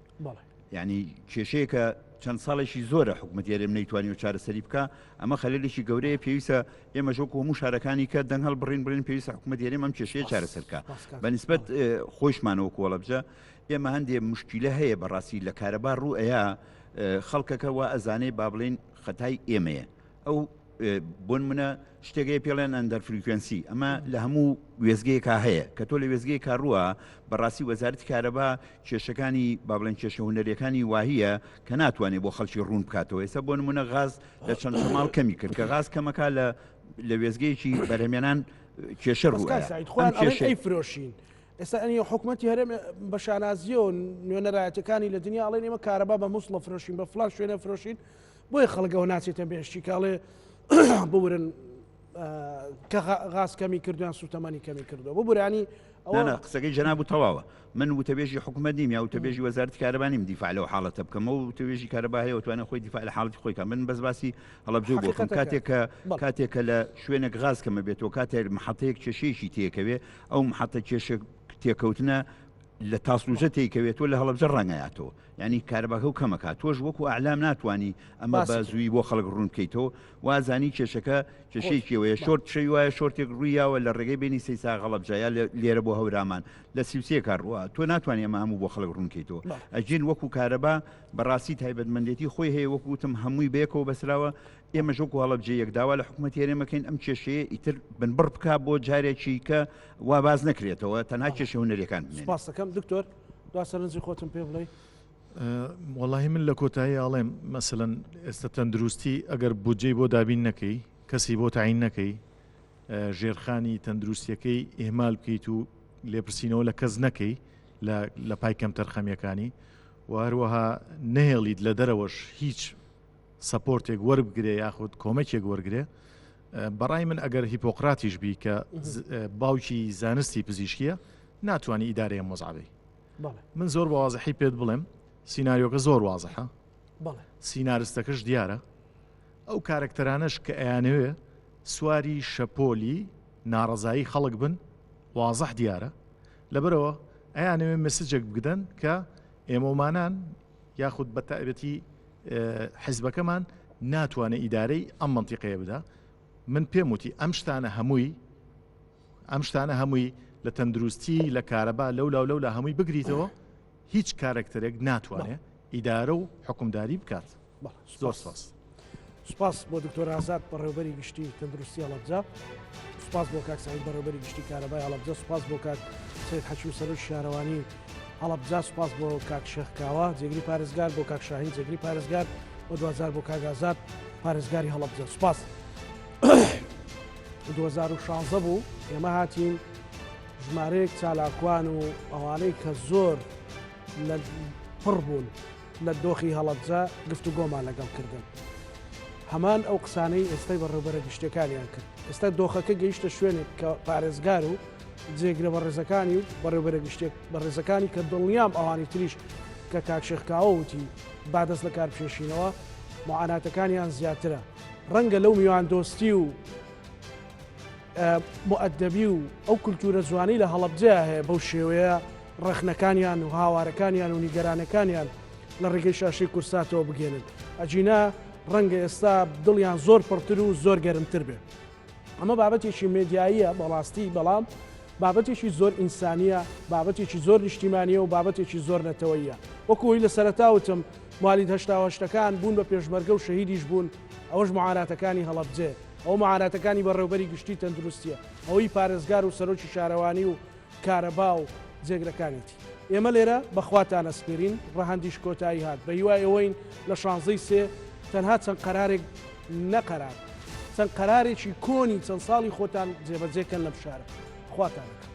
یعنی کێشەیەکە چەند ساڵێکی زۆرە حکوومەت هەرێم نەیتوانی و چارەسەری بکە ئەمە خەلێکی گەورەیە پێویستە ئێمە ژۆک هەموو شارەکانی کە دەنگ هەڵبڕین بڵێن پێویستە حکوومەت هەرێم ئەم کێشەیە چارەسەرکە بەنسبەت خۆشمانەوە کۆڵەبجە ئێمە هەندێ مشکیلە هەیە بەڕاستی لە کارەبا ڕوو ئەیا خەڵکەکە وا ئەزانێ با بڵێن خەتای ئێمەیە ئەو بۆن منە شتێک هەیە پێڵێن under frequency ئەمە لە هەموو وێزگەیەکا هەیە کە تۆ لە وێزگەیەکا ڕووە بەڕاستی وەزارەتی کارەبا کێشەکانی با بڵێن کێشە هونەریەکانی واهیە کە ناتوانێت بۆ خەڵکی ڕوون بکاتەوە ئێستا بۆ نمونە غاز لە چەند شەماڵ کەمی کرد کە غاز کەمەکە لە لە وێزگەیەکی بەرهەمێنان کێشە ڕوو کێشەی فرۆشین ئێستا ئەنی حکومەتی هەرێم بە شانازیەوە نوێنەرایەتەکانی لە دنیا ئەڵێن ئێمە کارەبا بە موسڵە فرۆشین بە فلان شوێنە فرۆشین بۆیە خەڵک ئەوە ناچێتە بێشتی کاڵێ بورن کە غاز کەمی کردویان سوتەمەنی کەمی کردو ببورانی ئەوە قسەکەی جەناب و تەواوە من وتەبێژی حکوومەت نیم یا وتەبێژی وەزارەتی کارەبا نیم دیفاع لەو حاڵەتە بکەمەوە وتەبێژی کارەبا هەیە وتوانێت خۆی دیفاع لە حاڵەتی خۆی کە من بەس باسی هەڵەبجە بۆ بکەم کاتێک کە کاتێک کە لە شوێنێک غاز کەمە بێتەوە کاتێک محەتەیەک کێشەیەکی تێکەوێ ئەو محەتە کێشە تێکەوتنە لە تاسلوجە تێیکەوێت تۆ لە هەڵەبجە ڕەنگەیاتەوە یعنی کارەباکە و کەمەکە تۆش وەکو ئەعلام ناتوانانی ئەمە بە زووی بۆ خەڵک ڕوون بکەیتەوە وازانی کێشەکە کێشەیەکیەوەیە short شەوی وایە short ێک ڕوویاوە لە ڕێگەی بینی سەیسا هەڵەبجە یا لێرە بۆ هەورامان لە سیوسێکا ڕوە تۆ ناتوانانی ئەمە هەموو بۆ خەڵک ڕوون بکەیتەوە ئەگین وەکو کارەبا بەڕاستی تایبەتمەندێتی خۆی هەیە وەکو وتم هەمووی بەیەکەوە بەسراوە ئێمەش وەکو هەڵەبجەیەک داوا لە حکومەتی هەرێم ئەکەین ئەم کێشەیە ئیتر بنبڕ بکا بۆ جارێکی کە وا باس نەکرێتەوە تەنها کێشە هونەریەکان بمێنێت. سوپاست دەکەم دکتۆر دوا سەرنجی خۆتم پێ بڵێی. وەڵاهی من لە کۆتایی ئاڵێم مەسەلەن ئێستا تەندروستی ئەگەر بودجەی بۆ دابین نەکەی کەسی بۆ تەعین نەکەی ژێرخانی تەندروستیەکەی ئیهمال بکەیت و لێپرسینەوە لە کەس نەکەی لە پای کەمتەرخەمیەکانی و هەروەها نەهێڵیت لە دەرەوەش هیچ سەپۆرتێک وەربگرێ یاخود کۆمەکێک وەرگێ بەڕای من ئەگەر هیپۆقراتیش بی کە باوکی زانستی پزیشکیە ناتوانانی ئیدارەیە مۆزعبی من زۆر بەوازحی پێت بڵێم سینناریۆکە زۆر وازحە سینارستەکەش دیارە ئەو کارکتەرانەش کە ئەیانەوێ سواری شەپۆلی ناڕزایی خەڵک بن وازح دیارە لەبەرەوە ئەیانەوێ مسجێک بگدەن کە ئێمەمانان یاخود بە تایبەتی حیزبەکەمان ناتوانێت ئیدارەی ئەم مەنتیقەیە بدا من پێم وتی ئەم شتانە هەمووی ئەم شتانە هەمووی لە تەندروستی لە کارەبا لەو لاو لەو لە هەمووی بگریتەوە هیچ کارەکتەرێک ناتوانێت ئیدارە و حکومداری بکات زۆر سپاس. سپاس بۆ دکتۆر ئازاد بەڕێوبەری گشتی تەندروستی هەڵەبجە سپاس بۆ کاک سعید بەڕێوبەری گشتی کارەبای هەڵەبجە سپاس بۆ کاک سید حەکیم سەرۆکی شارەوانی هەڵەبجە سپاس بۆ کاک شێخ کاوە جێگری پارێزگار بۆ کاک شاهین جێگری پارێزگار و دوجار بۆ کاک ئازاد پارێزگاری هەڵەبجە سپاس 2016 بوو ئێمە هاتین ژمارەیەک چالاکوان و ئەوانەی کە زۆر لە پڕ بوون لە دۆخی هەڵەبجە گفتوگۆمان لەگەڵ کردن. هەمان ئەو قسانەی ئێستای بەڕێوبەرە گشتیەکانیان کرد. ئێستا دۆخەکە گەیشتە شوێنێک کە پارێزگار و جێگرە بەڕێزەکانی و بەڕێوبەرە گشتیە بەڕێزەکانی کە دڵنیام ئەوانی تریش کە کاک شێخ کاوە وتی با دەست لە کار بکێشینەوە معاناتەکانیان زیاترە. ڕەنگە لەو میواندۆستی و موئەدەبی و ئەو کولتوورە جوانەی لە هەڵەبجەیا هەیە بەو شێوەیە ڕەخنەکانیان و هاوارەکانیان و نیگەرانەکانیان لە ڕێگەی شاشەی کورساتەوە بگەێنن ئەگینا ڕەنگە ئێستا دڵیان زۆر پڕتر و زۆر گەرمتر بێ ئەمە بابەتێکی مێدیاییە بەڕاستی بەڵام بابەتێکی زۆر ئینسانیە بابەتێکی زۆر نیشتیمانیە و بابەتێکی زۆر نەتەوەیە وەکوی لە سەرەتا وتم موالید هەشتاوهشتەکان بوون بە پێشمەرگە و شەهیدیش بوون ئەوەش معاناتەکانی هەڵەبجەیە ئەوە معاناتەکانی بەڕێوبەری گشتی تەندروستیە ئەوەی پارێزگار و سەرۆکی شارەوانی و کارەبا و جێگرەکانێتی. ئێمە لێرە بە خواتان ئەسپێرین، ڕەهەندیش کۆتایی هات، بە هیوای ئەوەین لە شانزەی سێ تەنها چەند قەرارێک نە قەرار، چەند قەرارێکی کۆنی چەند ساڵی خۆتان جێبەجێ کەن لەم شارە. خواتان لەگەڵ.